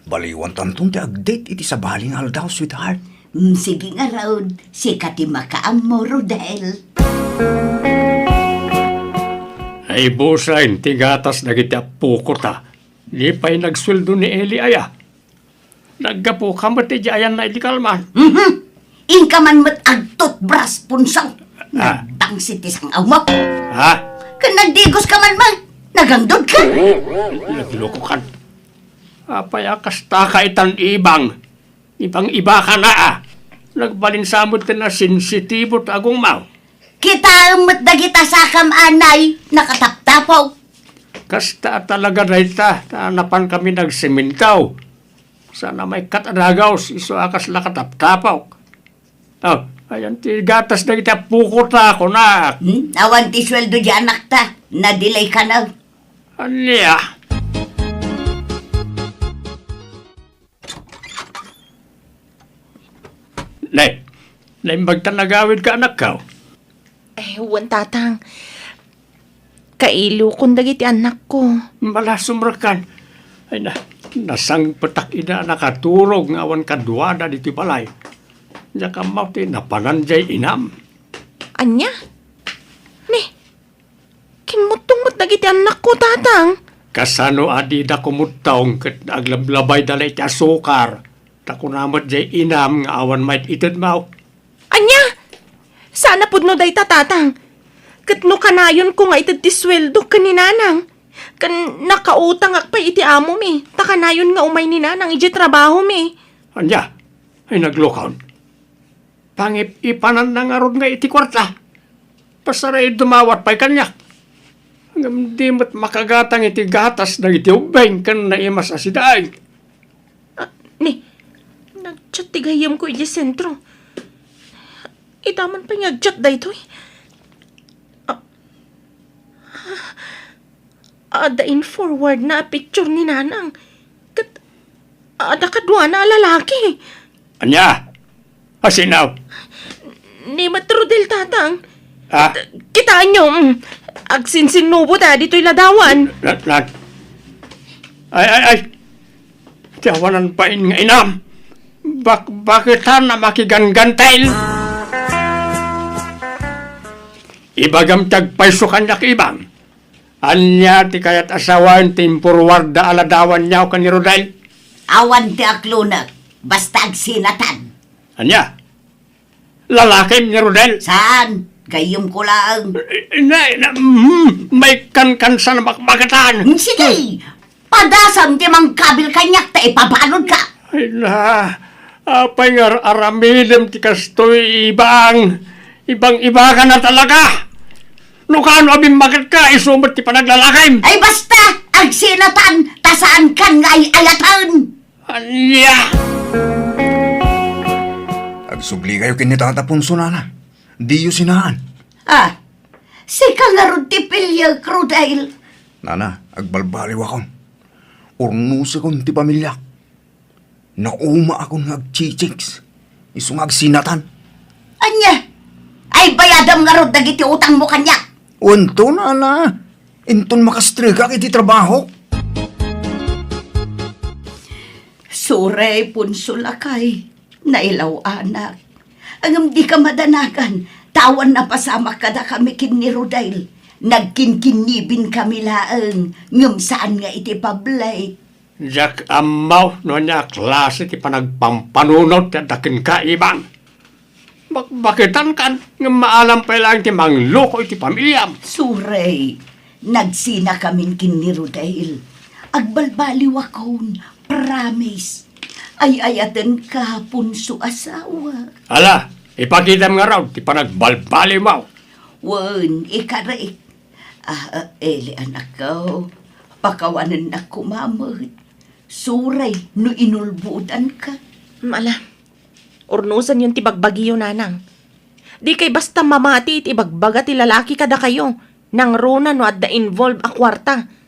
Baliwantanton ti ag-date iti sabali nga aldaw, sweetheart. Hmm, sige ngarud, sika ti makaammo, Rodel. Naibusen ti gatas dagiti appokota. Di pay nagsueldo ni Eli aya. Naggapuka met idiay ayanna idi kalman. Mhm. Inka man met agtutbras, Punso. Ah. Nagdangsit ti sang-awmo. Ha? Ken nagdigoska man met. Nagangdodka. Naglokokan. Apay a kastaka itan, Ibang? Ibang-ibaka na, a. Nagbalin sa met ken a sensitibo ti agongmo. Kitaem met dagita sakam, anay, nakataptapok. Kasta a talaga dayta, ta napankami nagsementaw. Saan a maikkat a dagaws, isu a kasla kataptapok. Oh, ayan ti gatas dagiti appokota, kunak. Hmm? Awan ti sueldo di anakta, na-delay ka na. Ania? Nay, naimbag ta nagawidka, anakko? Eh, wen, Tatang. Kailokon dagiti annakko. Malasumrekan. Ay na, nasangpetak ida a nakaturog nga awan kaduada ditoy balay. Diak ammo ti napanan diay inam. Ania? Ni, kimmuttong met dagiti annakko, Tatang. Kasano a dida kumuttong ket aglablabayda la iti asukar? Ta kuna met diay inam nga awan maited-itedmo. Ania? Saan a pudno dayta, Tatang. Ket no kanayonko nga ited ti sueldo ken ni Nanang, ken nakautangak pay iti amomi, ta kanayon nga umay ni Nanang idiay trabahomi. Ania? Ay, naglokon. Pangip-ipananna ngarud nga iti kuarta. Pasarayo dumawat pay kaniak. Ngem di met makagatang iti gatas dagiti ubbing ken naimas a sidaig. Ah, ni, nag-chat ti gayyemko idiay sentro. Ita man pay nga ag-chat daytoy. Ah, adda in-forwardna a picture ni Nanang. Ket adda kaduana a lalaki. Ania? Asino? Ni Mat Rodel, Tatang. Ah? Kitaenyo, mm, Agsinsinnubo ta ditoy ladawan. Na, na, ay, ay, ay. Ti awanan bain nga inam. Bak-, baketan a makiganggantel. Ibagam ti agpayso kaniak, Ibang. Ania ti kayat a sawen ti impurwarda a ladawan niaw ken ni Rodel? Awan ti aklonek, basta agsinatan. Ania? Lalakim ni Rodel? Saan? Gayyemko laeng. Eh, na, na, mm, may kankansan a bakbakatan. Mm, sige, padasam ti mangkabil kaniak ta ipabaludka. Ay na, apay nga ar-aramidem ti kastoy, Ibang? Ibang-ibakan a talaga. No kaano a bimmaketka, isu met ti panaglalakim. Ay basta, agsinatan, ta saankan nga ay-ayaten. Ania? Agsubli kayo ken ni Tata Ponso, nana. Diyo sinaan. Ah, sika ngarud ti piliek, Rodel. Nana, agbalbaliwakon. Urnusekon ti pamiliak. Naumaakon nga agchichicks. Isu nga agsinatan. Ania? Ay, bayadam ngarud dagiti utangmo kaniak. Wen to, nana. Inton makastrikak iti trabaho. Sorry, Ponso lakay. Nailaw-anak. Ngem dika madanagan, ta awan napasamak kadakami ken ni Rodel. Nagkinkinnibinkami laeng, ngem saan nga iti public. Diak ammo no ania a klase ti panagpampanunot ti adda kenka, Ibang. Bakbaketankan, ngem maalam pay laeng ti mangloko iti pamiliam. Sorry, nagsinakamin ken ni Rodel. Agbalbaliwakon, promise. Ay-ayatenka, Ponso asawa. Ala, ipakitam ngarud ti panagbalbaliwmo. Wen, ikarik. Ah, ah, Eli, anakko, pakawanennak koma met. Sorry no inulbodanka. Ala, urnosenyon ti bagbagiyo, nanang. Dikay basta mamati iti ibagbaga ti lalaki kadakayo, nangruna no adda involve a kuarta.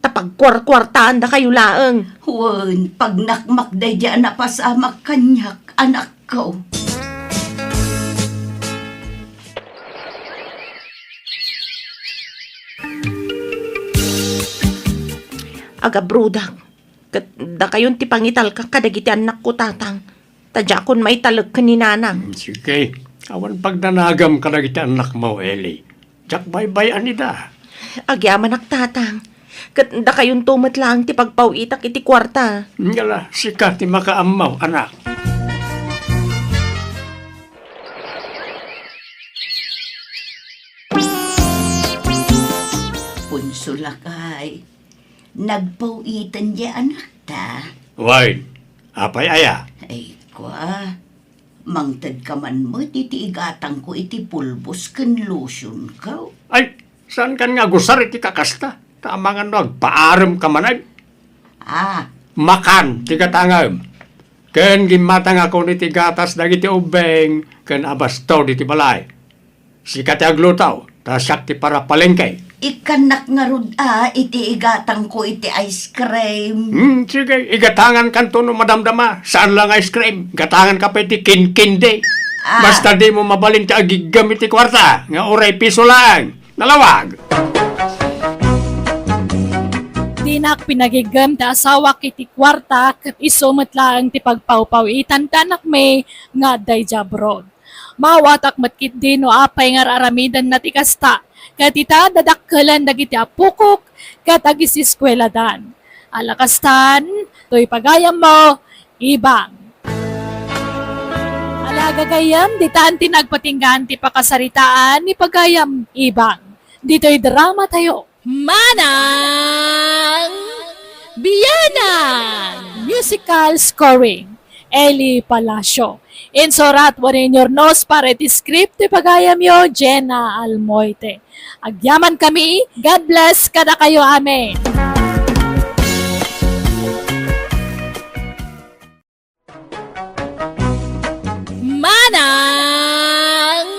Ta pagkuarkuartaandakayo laeng. Wen, pagnakmak daydi a napasamak kaniak, anakko. Agabrodak, ket dakayon ti pangitalkak kadagiti annakko, tatang, ta diakon maitalek ken ni nanang. Mm, sige, awan pagdanagam kadagiti annakmo, Eli. Diak baybay-an ida. Agyamanak, tatang. Ket dakayonto met laeng ti pagpaw-itak iti kuarta. Ngala, sika ti makaammo, anak. Ponso lakay, nagpaw-iten diay anakta. Wen, apay aya? Ay, kua. Mangtedka man met iti igatangko iti pulbos ken lotionko. Ay, saankan nga agusar iti kakasta? Ta amangan no agpaaremka manen? Ah. Makan ti gatangem. Ken gimmatangakon iti gatas dagiti ubbing ken abasto diti balay. Sika ti agluto, ta siak ti parapalengke. Ikkannak ngarud a iti igatangko iti ice cream. Hmm, sige, igatangankanto no madamdama. Saan lang ice cream. Gatanganka pay iti kinkindi. Ah. Basta dimo mabalin ti agiggem iti kuarta, nga uray piso laeng. Nalawag! Dinak pinagiggem ti asawak iti kuarta, ket isu met laeng ti pagpawpaw-itan ti anakmi nga adda idiay abroad. Maawatak met ketdi no apay nga ar-aramidenna ti kasta, ket ita, dadakkelen dagiti apokok ket agiseskueladan. Ala kastan, toy pagayammo, Ibang. Ala, gagayyem, ditan ti nagpatinggaan ti pakasaritaan ni pagayam Ibang. Ditoy dramatayo. Manang Bianang! Musical scoring, Eli Palacio. Insurat wenno inurnos para iti script ti pagayamyo, Jenna Almoite. Agyamankami, God bless kadakayo amin. Manang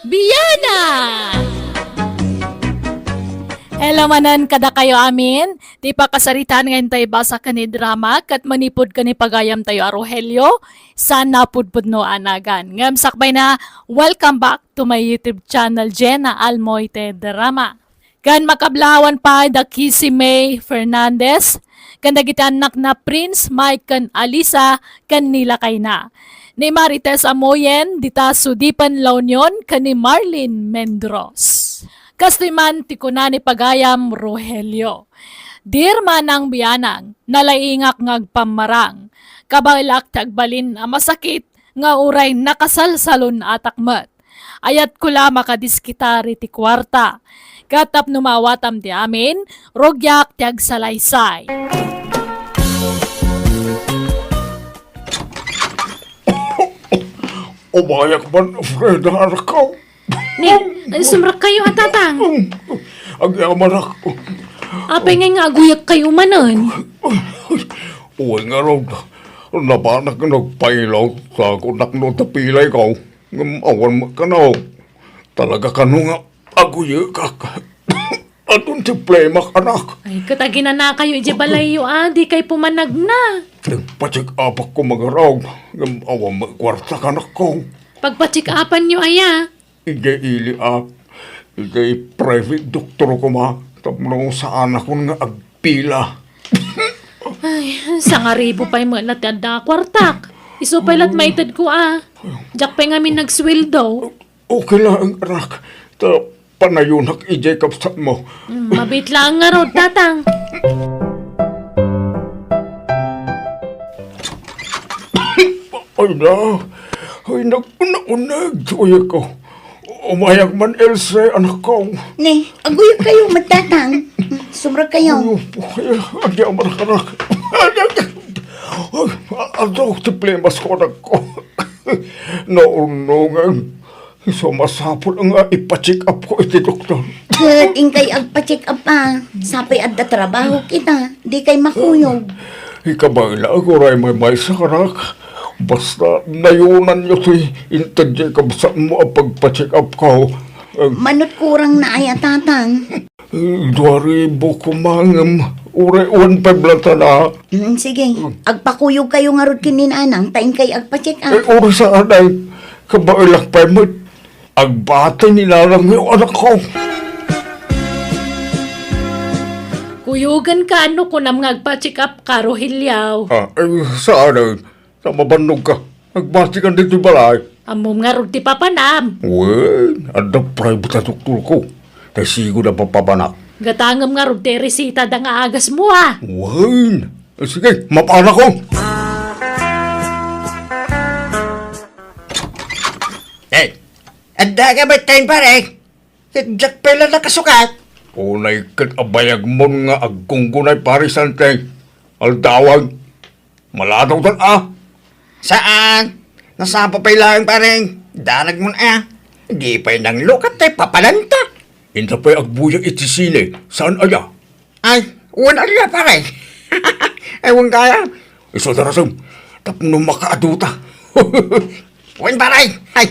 Bianang! Hello manen kadakayo amin. Ti pakasaritaan nga inta ibasa ken ni drama ket manipud ken ni pagayamtayo a Rogelio, saan a pudpudno a nagan. Ngem sakbayna, welcome back to my YouTube channel, Jenna Almoite Drama. Ken makablawan pay da Kissy May Fernandez, ken dagiti annakna Prince, Mike, ken Alisa, ken ni lakayna. Ni Marites Amoyen, dita Sudipan, La Union, ken ni Marlene Mendros. Kastoy man ti kuna ni pagayam Rogelio, "Dear Manang Bianang, nalaingak nga agpammarang. Kabaelak ti agbalin a masakit nga uray nakasalsalun-atak met. Ayatko la makadiskitari ti kuarta. Ket tapno maawatam ti amin, rugiak ti agsalaysay." Umayak man, Freda, anakko. Ni, ay, sumrekkayo a, Tatang. Agyamanak. Apay ngay nga aguyagkayo manen? Uy, ngarud, napanak nga nagpailaw, sa kunak no tapilayko. Ngem awan met kano. Talaga kano nga aguyekak. Adun ti plemak, anak. Ay, ket aginanakayo idiay balayyo a, dikay pumanagna. Nagpacheck-upak ko mangarud, ngem awan met kuarta, anakko. Pagpacheck-upanyo aya? Idiay ili a, idiay private doktor koma, tapno saanakon nga agpila. Ay, sangaribu pay met la ti adda a kuartak. Isu pay lat maitedko a. Diak pay ngamin nagsueldo. Okay laeng, anak. Ta panayonak idiay kabsatmo. Mm, mabiit laeng ngarud, Tatang. Ay na, ay, nag-, nauneg ti uyagko. Umayak man, Else, anakko. Ne, aguyagkayo met, Tatang. Sumrekkayo. Ay, agyamanak, anak. Ay, adda ti plemak, anakko. Naurnongen. Isu a masapul nga ipacheck-upko iti doktor. Ket inkay agpacheck-up a, sapay adda trabahok ita, dikay makuyog. Ikabaelak uray maymaysa, anak. Basta nayonanyo ti inteddiay kabsatmo a pagpacheck-upko. Em. Manut kurangna aya, Tatang? Dua ribu koma ngem uray one five lang tana. Mm, sige. Agpakuyogkayo ngarud ken ni Nanang, ta inkay agpacheck-up. Ay, uray saan ay. Kabaelak pay met. Agbati ni Nanangyo, anakko. Kuyogenka no kunam nga agpacheck-upka, Rogelio. Ah, ay, saan ay. Ta mabannogka. Agbatikan ditoy balay. Ammom ngarud ti papanam. Wen, adda private a doktorko. Ta sigud a papapanak. Gatangem ngarud ti resitada nga agasmo a. Wen. Sige, mapanakon. Eh, adda ka met, pare? Ket diak pay la nakasukat. Unay ket abayagmon nga agkunggonay, Pare Santi. Aldawan. Maladawtan a. Saan? Nasapa pay laeng, pare. Danagmon a. Di pay nanglukat tay papananta. Inta pay agbuya iti sine. Saan aya? Ay, wen aya, pare. Ay, wen kaya. Isu darasem. Tapno makaaduta. Wen, pare. Ay,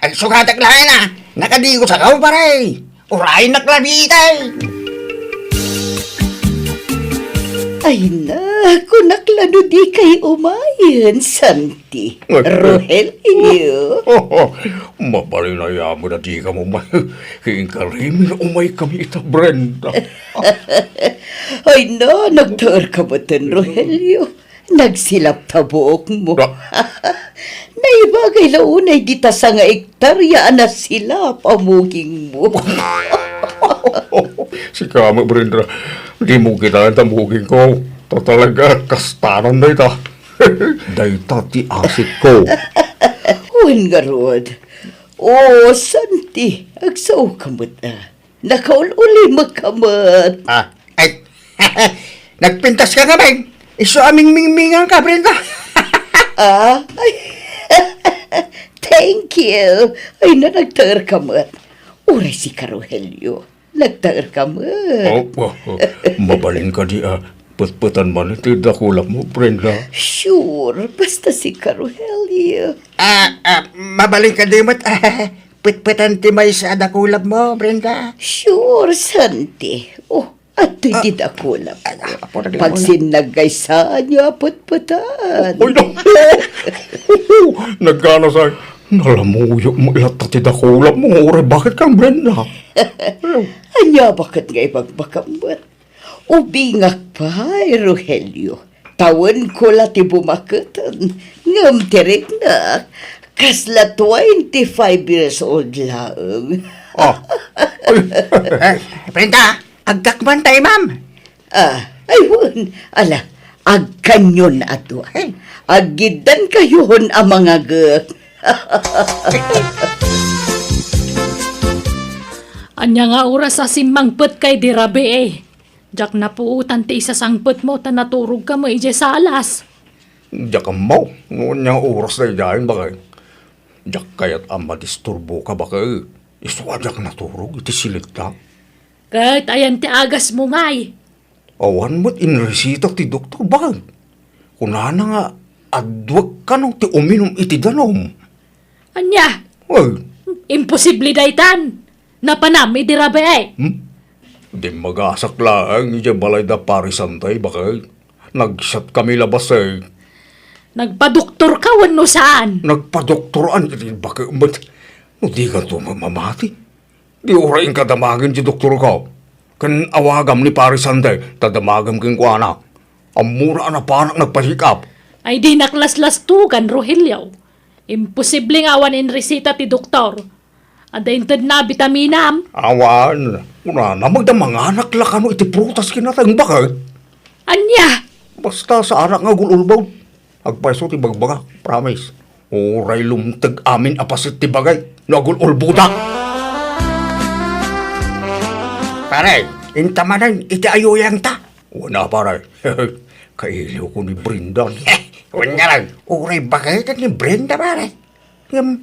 ay, sukatak laeng a. Nakadigo sa kao, pare. Uray naklabitay. Ay na, kunak la no dikay umayen, Santi. Rogelio. Mabalin a yaman a dikam umay. Inkarimon a umaykami ita, Brenda. Ay na, nagtaerka metten, Rogelio. Nagsilap ta buokmo. Ah. Naibagay la unay dita sanga ektarya a nasilap a mugingmo. Sika met, Brenda, dimo kitaen ta mugingko. Ta talaga, kastanan dayta. Dayta ti asikko. Wen ngarud. O, Santi, agsaoka met a. Nakaul-ulimekka met. Ah, ay, nagpintaska ngamin. Isu a mingmingminganka, Brenda. Ah, ay. Thank you. Ay na, nagtaerka met. Uray sika, Rogelio. Nagtaerka met. Oh, oh, oh. Mabalin kadi a petpetan man ti dakulapmo, Brenda? Sure, basta sika, Rogelio. Ah, ah, mabalin kadi met petpetan ti maysa a dakulapmo, Brenda? Sure, Santi. Oh, adtoy ti dakulap. Ah, ah, apo, naglamoy. Pagsinnaggaysaanyo a petpetan. Oy, no. Nagganasay. Nalamuyo mo latta ti dakulapmo, uray bakit kang Brenda? Ania baket nga ibagbagam met? Ubingak pay, Rogelio. Tawenko la ti bumaketen, ngem ti riknak, kasla twenty-five years old laeng. Ah. Ay. Eh, Brenda, agkakman tayo, ma'am. Ah, ay, wen. Ala, agkanyon a dua. Ay. Aggiddan kayon a mangagek. Ania nga oras a simmangpetka idi rabii? Diak napuotan ti isasangpetmo ta naturogka met idiay salas. Diak ammo no ania nga oras daydiayen, baket. Diak kayat a madisturboka, baket. Isu a diak naturog iti siled ta. Ket ayan ti agasmo ngay? Awan met inresita ti doktor, baket. Kunana nga adwek kano ti uminum iti danum. Ania? Ay. Imposible daytan. Napanam idi rabii. Hmm? Dimmagasak laeng idiay balay da Pari Santay, baket. Nagsiatkami labasen. Nagpadoktorka wenno saan? Nagpadoktoran iti baket met. No dikanto mamati, di uray inka damagen ti doktorko. Ken awagam ni Pari Santay ta damagem kenkuana. Ammona a napanak nagpa-check up. Ay, dinak laslastugan, Rogelio. Imposible nga awan inresita ti doktor. Adda intedna a bitaminam? Awan. Kunana, magda manganak la kano iti prutas ken nateng, baket. Ania? Basta saanak nga agul-ulbod. Agpayso ti bagbagak, promise. Uray lumteg amin a paset ti bagay no agul-ulbodak. Pare, inta manen iti ayuyangta. Wen a, pare. Kailiwko ni Brenda. Wen ngarud, uray baket ni Brenda, pare. Ngem,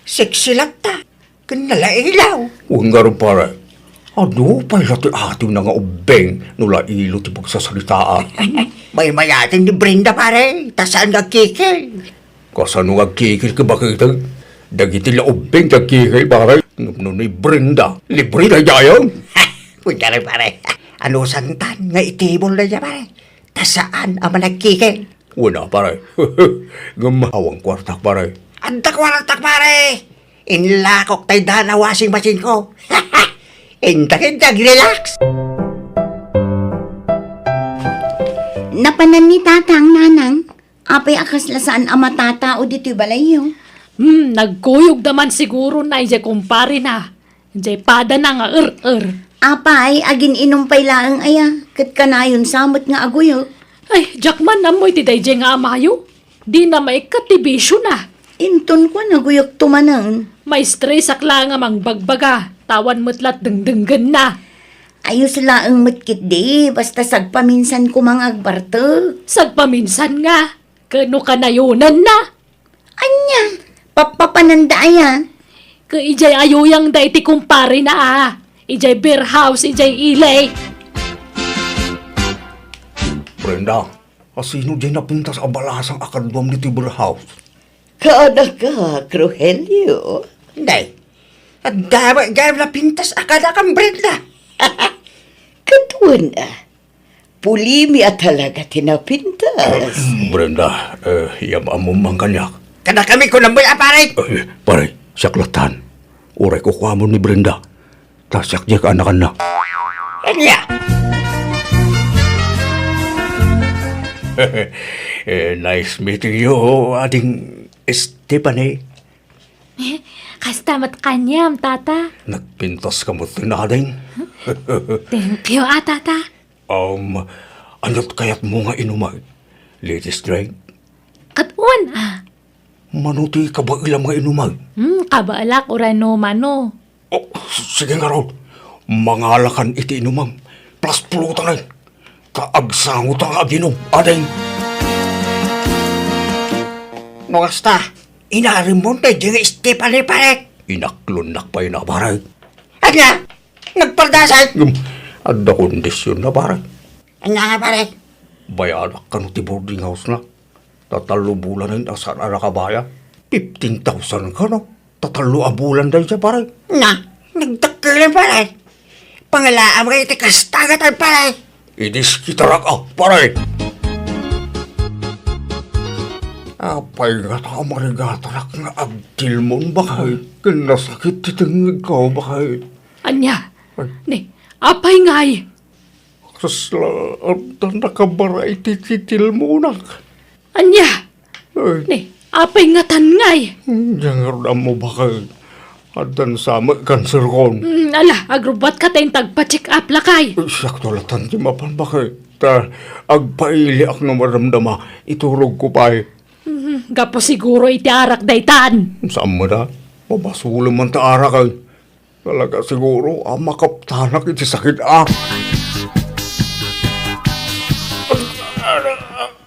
sexy latta. Ken nalailaw. Wen ngarud, pare. Adu pay la ti atiwna nga ubbing no lailo ti pagsasaritaan. Maymayat ni Brenda, pare. Ta saan nga agkikil. Kasano nga agkikil ket baket? Dagiti la ubbing ti agkikil, pare. Ngem no ni Brenda, libre daydiay. Wen ngarud, pare. Anusantan nga itibol daydiay, pare. Ta saan a managkikil. Wen a, pare. Ngem awan kuartak, pare. Adda kuartak, pare. Inlakok tay dana washing machine ko. Inta ket relax. Napanan ni Tatang, Nanang. Apay a kasla saan a matatao ditoy balayyo? Hmm, nagkuyogda man siguro na idiay kumparena. Jay padana nga er-er. Apay, agin-inum pay laeng aya, ket kanayon sa met nga aguyog. Ay, diak man ammo iti dayjay nga amayo. Dina maikkat ti bisiona. Inton kuan, aguyogto manen. Maistresak laeng a mangbagbaga, ta awan met la't dengdenggenna. Ayos laeng met ketdi, basta sagpaminsan koma nga agbartek. Sagpaminsan nga, ket no kanayonanna? Ania? Pappapananda aya? Ket idiay ayuyangda iti kumparena a. Idiay beer house, idiay ili. Brenda, asino diay napintas a balasang a kaduam ditoy beer house? Kaanakak, Rogelio. Nay, adda met gayam napintas a kaanakam, Brenda. Ket wen a, pulimi a talaga ti napintas. Brenda, eh, yam-ammom man kaniak. Kadakami kunam met a, pare. Eh, pare, siak lattan. Uray kukuamon ni Brenda. Ta siak diay kaanakanna. Ania? Eh, nice meeting you, Ading Stephanie. Eh, kasta met kaniam, Tata. Nagpintas ka met, Ading. Thank you, a, Tata. Um, ano't kayatmo nga inumak? Ladies drink? Ket wen a. Mano ti kabaelam nga inumak? Hmm, kabaelak uray no mano. Oh, sige ngarud. Mangalakan iti inumam. Plus pulutan. Ta agsangotan nga aginum, Ading. No kasta, inarimon dayjay nga Stephanie, pare. Inaklonnak pay na, pare. Ania? Nagpardasan? Ngem, adda kondisionna, pare. Ania nga, pare? Bayadak kano ti boarding house na. Ta tallo bulanen a saan a nakabayad. Fifteen thousand kano. Ta tallo a bulan dayta, pare. Na, nagdakkelen, pare. Pangalaam nga iti kasta nga tan, pare. Idiskitarak a, pare. Apay ngata a marigatarak nga agtilmon, baket? Ken nasakit ti tengngegko, baket? Ania? Ay. Ni, Apay ngay? Kasla, adda nakabara iti titilmonak. Ania? Ay. Ni, apay ngatan ngay? Diak ngarud ammo, baket. Addan sa met cancer kon. Mm, ala, agrubbuatka ta inta agpa-check up, lakay. Ay, siakto latta ti mapan, baket. Ta, agpailiak no madamdama, iturogko pay. Mm, gapu siguro iti arak daytan. Saan met a? Mabasolem man ta arak, ay. Talaga siguro a makaptanak iti sakit a.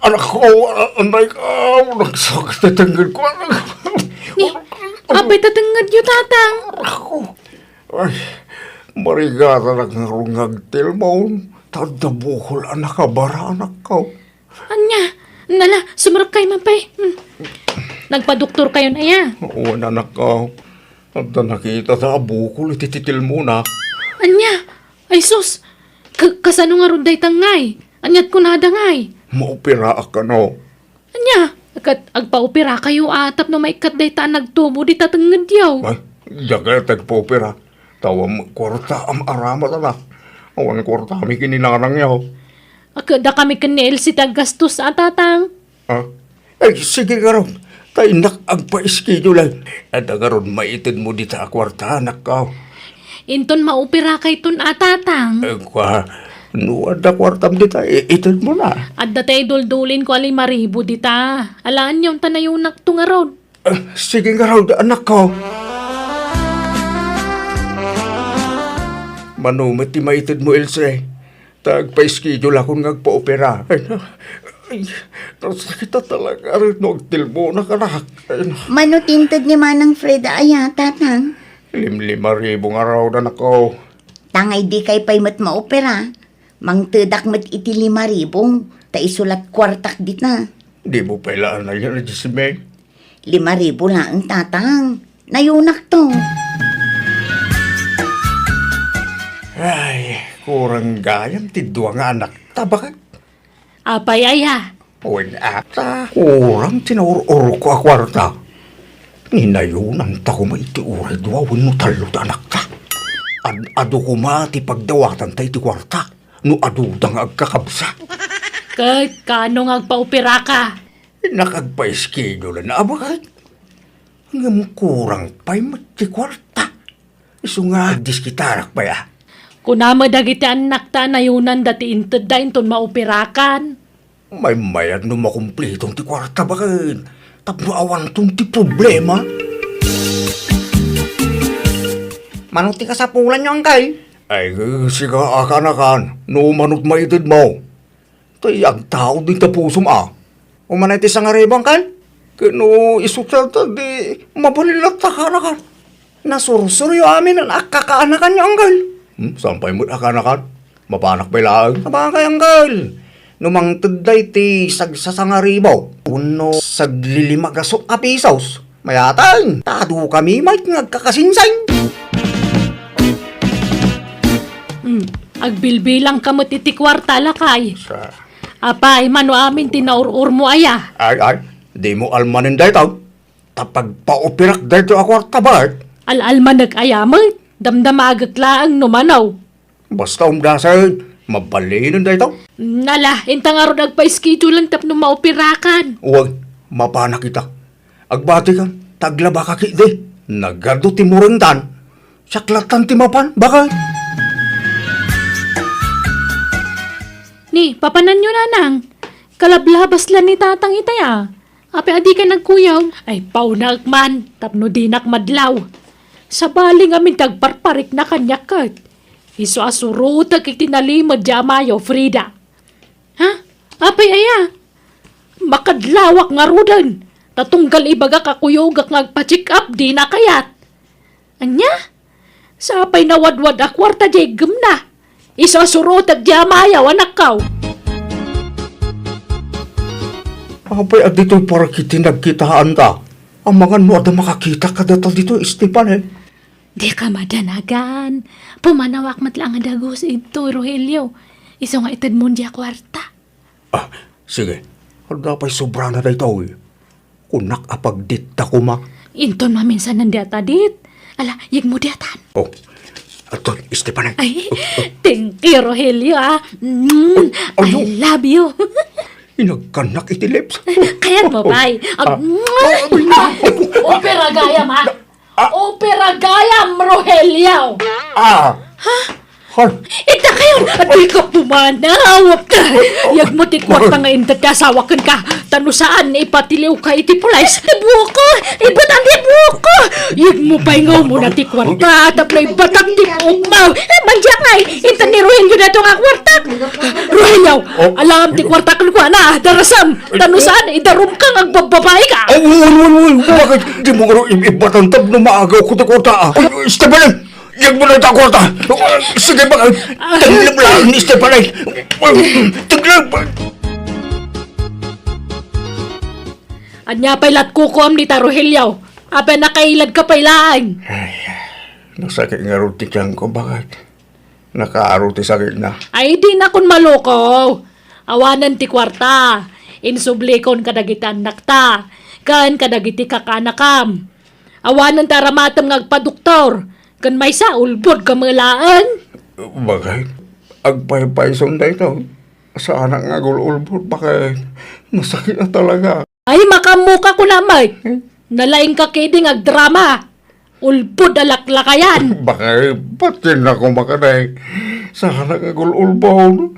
Anak ko, anay ka, nagsakit ti tengned ko, anak. Ni, apay ta tengngedyo, Tatang? Anak ko. Ay, marigatanak ngarud nga agtilmon, ta adda bukol a nakabara, anak ko. Ania? Nala, sumrek kayo man pay. Hmm. Nagpadoktor kayon aya? Oo, anak ko. Adda nakita ta a bukol iti titilmona. Ania? Ay sus! Ka-, kasano ngarud dayta ngay? Aniat kunada ngay? Maoperaak kano. Ania? Ket agpaopera kayo a tapno maikkat dayta a nagtubo dita tengngedyo. Ay, diak kayat agpaopera. Ta awan met kuarta a maaramatana. Awan kuartami ken ni nanangyo. Ket dakami ken ni Elsie ti aggastos a, Tatang. Ah? Ay, sige ngarud. Ta innak agpa-schedule. Adda ngarud maitedmo dita a kuarta, anak ko. Inton maopera kayton a, Tatang. Eh, kua, no adda kuartam dita, i-, itedmona. Adda tay duldulinko a lima ribu dita. Alaanyo ta nayonakto ngarud. Ah, sige ngarud, anak ko. Mano met ti maitedmo, Elsie? Ta agpa-schedule akon nga agpaopera. Ay, na-, ay, nasakit a talaga no agtilmonak, anak. Ay, na- Mano ti inted ni Manang Fred aya, Tatang? Limlima ribu ngarud, anak ko. Tangay dikay pay met maopera. Mangtedak met iti lima ribu, ta isu la ti kuartak dita. Dimo pay la anayan a Jessimae? Lima ribu laeng, Tatang. Nayonakto. Ay, kurang gayam ti dua nga anakta, baket. Apay aya? Wen, ata, kurang ti naur-urko a kuarta. Ni nayonanta koma iti uray dua wenno tallo ti anakta. Ad-adu koma ti pagdawatanta iti kuarta no aduda nga agkakabsat. Ket kaano nga agpaoperaka? Innak agpa-schedule-an a, baket. Ngem kurang pay met ti kuarta. Isu nga agdiskitarak pay a. Kuna met dagiti annakta a nayonanda ti intedda inton maoperakan. Maymayat no makumpliton ti kuarta, baket. Tapno awanton ti problema. Mano ti kasapulanyo, Angkel? Ay, sika a kaanakan, no mano ti maitedmo. Tay agtaud dita pusom a. Umanay ti sangaribu, Angkel? Ket no isu ta, di mabalin latta a kaanakan. Nasursuryo amin a kakaanakanyo, Angkel. Hmm, saan pay met a kaanakan? Mapanak pay laeng. Sabagay, Angkel. No mangted daydi sagsasangaribu wenno saglilima gasut a pisos, mayateng, ta adu kami met nga agkakasingsing. Hmm, agbilbilangka met iti kuarta, lakay. Sa- Apay, mano amin ti naur-urmo aya? Ay, ay, dimo almanen daytoy. Ta pagpaoperak daytoy a kuarta, baket. Al-almanek aya met? Damdamagek laeng no mano. Basta umdasen, mabalinen daytoy. Nala, inta ngarud agpa-schedulean tapno maoperakan. Wen, mapanak ita. Agbatikan, ta aglabaka ketdi. Nagadu ti murengtan. Siak lattan ti mapan, baket. Ni, papananyo, nanang. Kalablabas la ni tatang itay a. Apay a dika nagkuyog? Ay, paunaek man, tapno dinak madlaw. Sabali ngamin ti agparparikna kaniak ket. Isu a surotek iti nalimed diay amayo, Frida. Ha? Apay aya? Makadlawak ngaruden, ta tunggal ibagak a kuyogak nga agpa-check up, dina kayat. Ania? Sapay nawadwad a kuarta diay gemna. Isu a surotek diay amayo, anakko. Apay a ditoy parikit ti nagkitaanta? Amangan no adda makakita kadata ditoy, Esteban, eh. Dika madanagan. Pumanawak met la nga dagus idtoy, Rogelio. Isu nga itedmon diay kuarta. Ah, sige. Adda pay sobrana daytoy. Kunak a pagditta koma. Inton maminsanen diay adda dit. Ala, yegmo diay atan. Oh. Aton, Estefanay. Ay, thank you, Rogelio, ah. Mm, Ay, ano? I love you. Inagkanak iti lips. Kayat mo, bay. Ah. Ag- Ah, ay, Opera gayam, ha? Ah. Opera gayam, Rogelio. Ah. Ha? Hon. Ita kayo, di ka pumanaw. Yag mo ti kwarta nga inta ti asawa ken ka. Tano saan ipatiliw ka iti pulis. Ti buko, ibatang ti buko. Yag mo pay nga umuna ti kwarta, tapno ibatang ti buok mo. Eh, mandiak ngay, inta ni Rogelio na ito nga kwarta. Rogelio, Oh. alam ti kwarta ken kuana, darasam. Tano saan, idarum ka nga agbabbabae ka. Ay, wan, wan, wan. Bakit di mo nga ro-, i-, ibatang tapno maagaw ko ti kwarta, ah? Ay, Estefanay! Yan mo na ta kwarta. Sige, baka tenglem lang ni Stefan ay. Tenglem. Ania pay lat kukuam ni ta Rogelio? Apay nakailad ka pay laeng. Ay, nasakit nga rod ti tiyan ko, bakit? Nakaaro ti sakit na. Ay, di na kun maluko. Awanen ti kuarta. Insublikon kadagiti annakta. Ken kadagiti kakaanakam. Awanen ti aramatem nga agpadoktor, ken maysa, ulbod ka met laeng. Bakit? Agpaypayson daytoy. Saanak nga agul-ulbod, bakit? Nasakit na talaga. Ay, makaammoka kuna met. Hmm? Nalaing ka ketdi nga agdrama. Ulbod a laklakayan. Bakit? Patsin na ko makadai. Saanak nga agul-ulbod.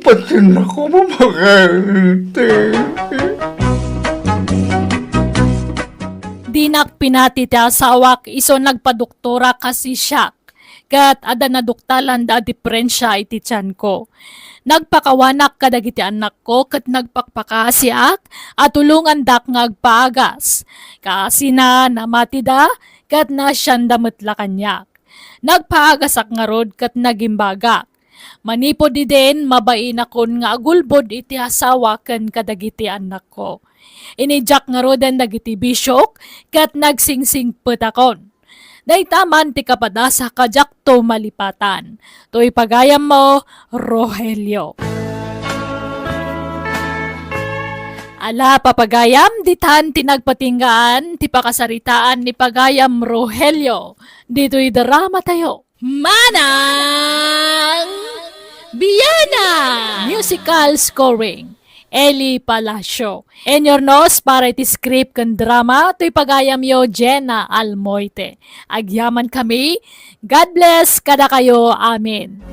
Patsin na ko mamakit. Dinak pinati ti asawak isu nagpadoktora kasi siak, ket adda naduktalanda a diferensia iti tianko. Nagpakawanak kadagiti annakko ket nagpakpakaasiak a tulongandak nga agpaagas. Kaasina, namatida, ket naasianda met la kaniak. Nagpaagasak ngarud ket nagimbagak. Manipud idin, mabainakon nga agulbod iti asawa ken kadagiti annakko. Inidiak ngaruden dagiti bisiok ket nagsingsingpetakon. Dayta man ti kapadasak a diakto malipatan. Toy pagayammo, Rogelio. Ala, papagayam, ditan ti nagpatinggaan ti pakasaritaan ni pagayam Rogelio ditoy dramatayo. Manang Biana! Musical scoring, Eli Palacio. Inurnos para iti script ken drama, toy pagayamyo, Jenna Almoite. Agyamankami. God bless kadakayo. Amen.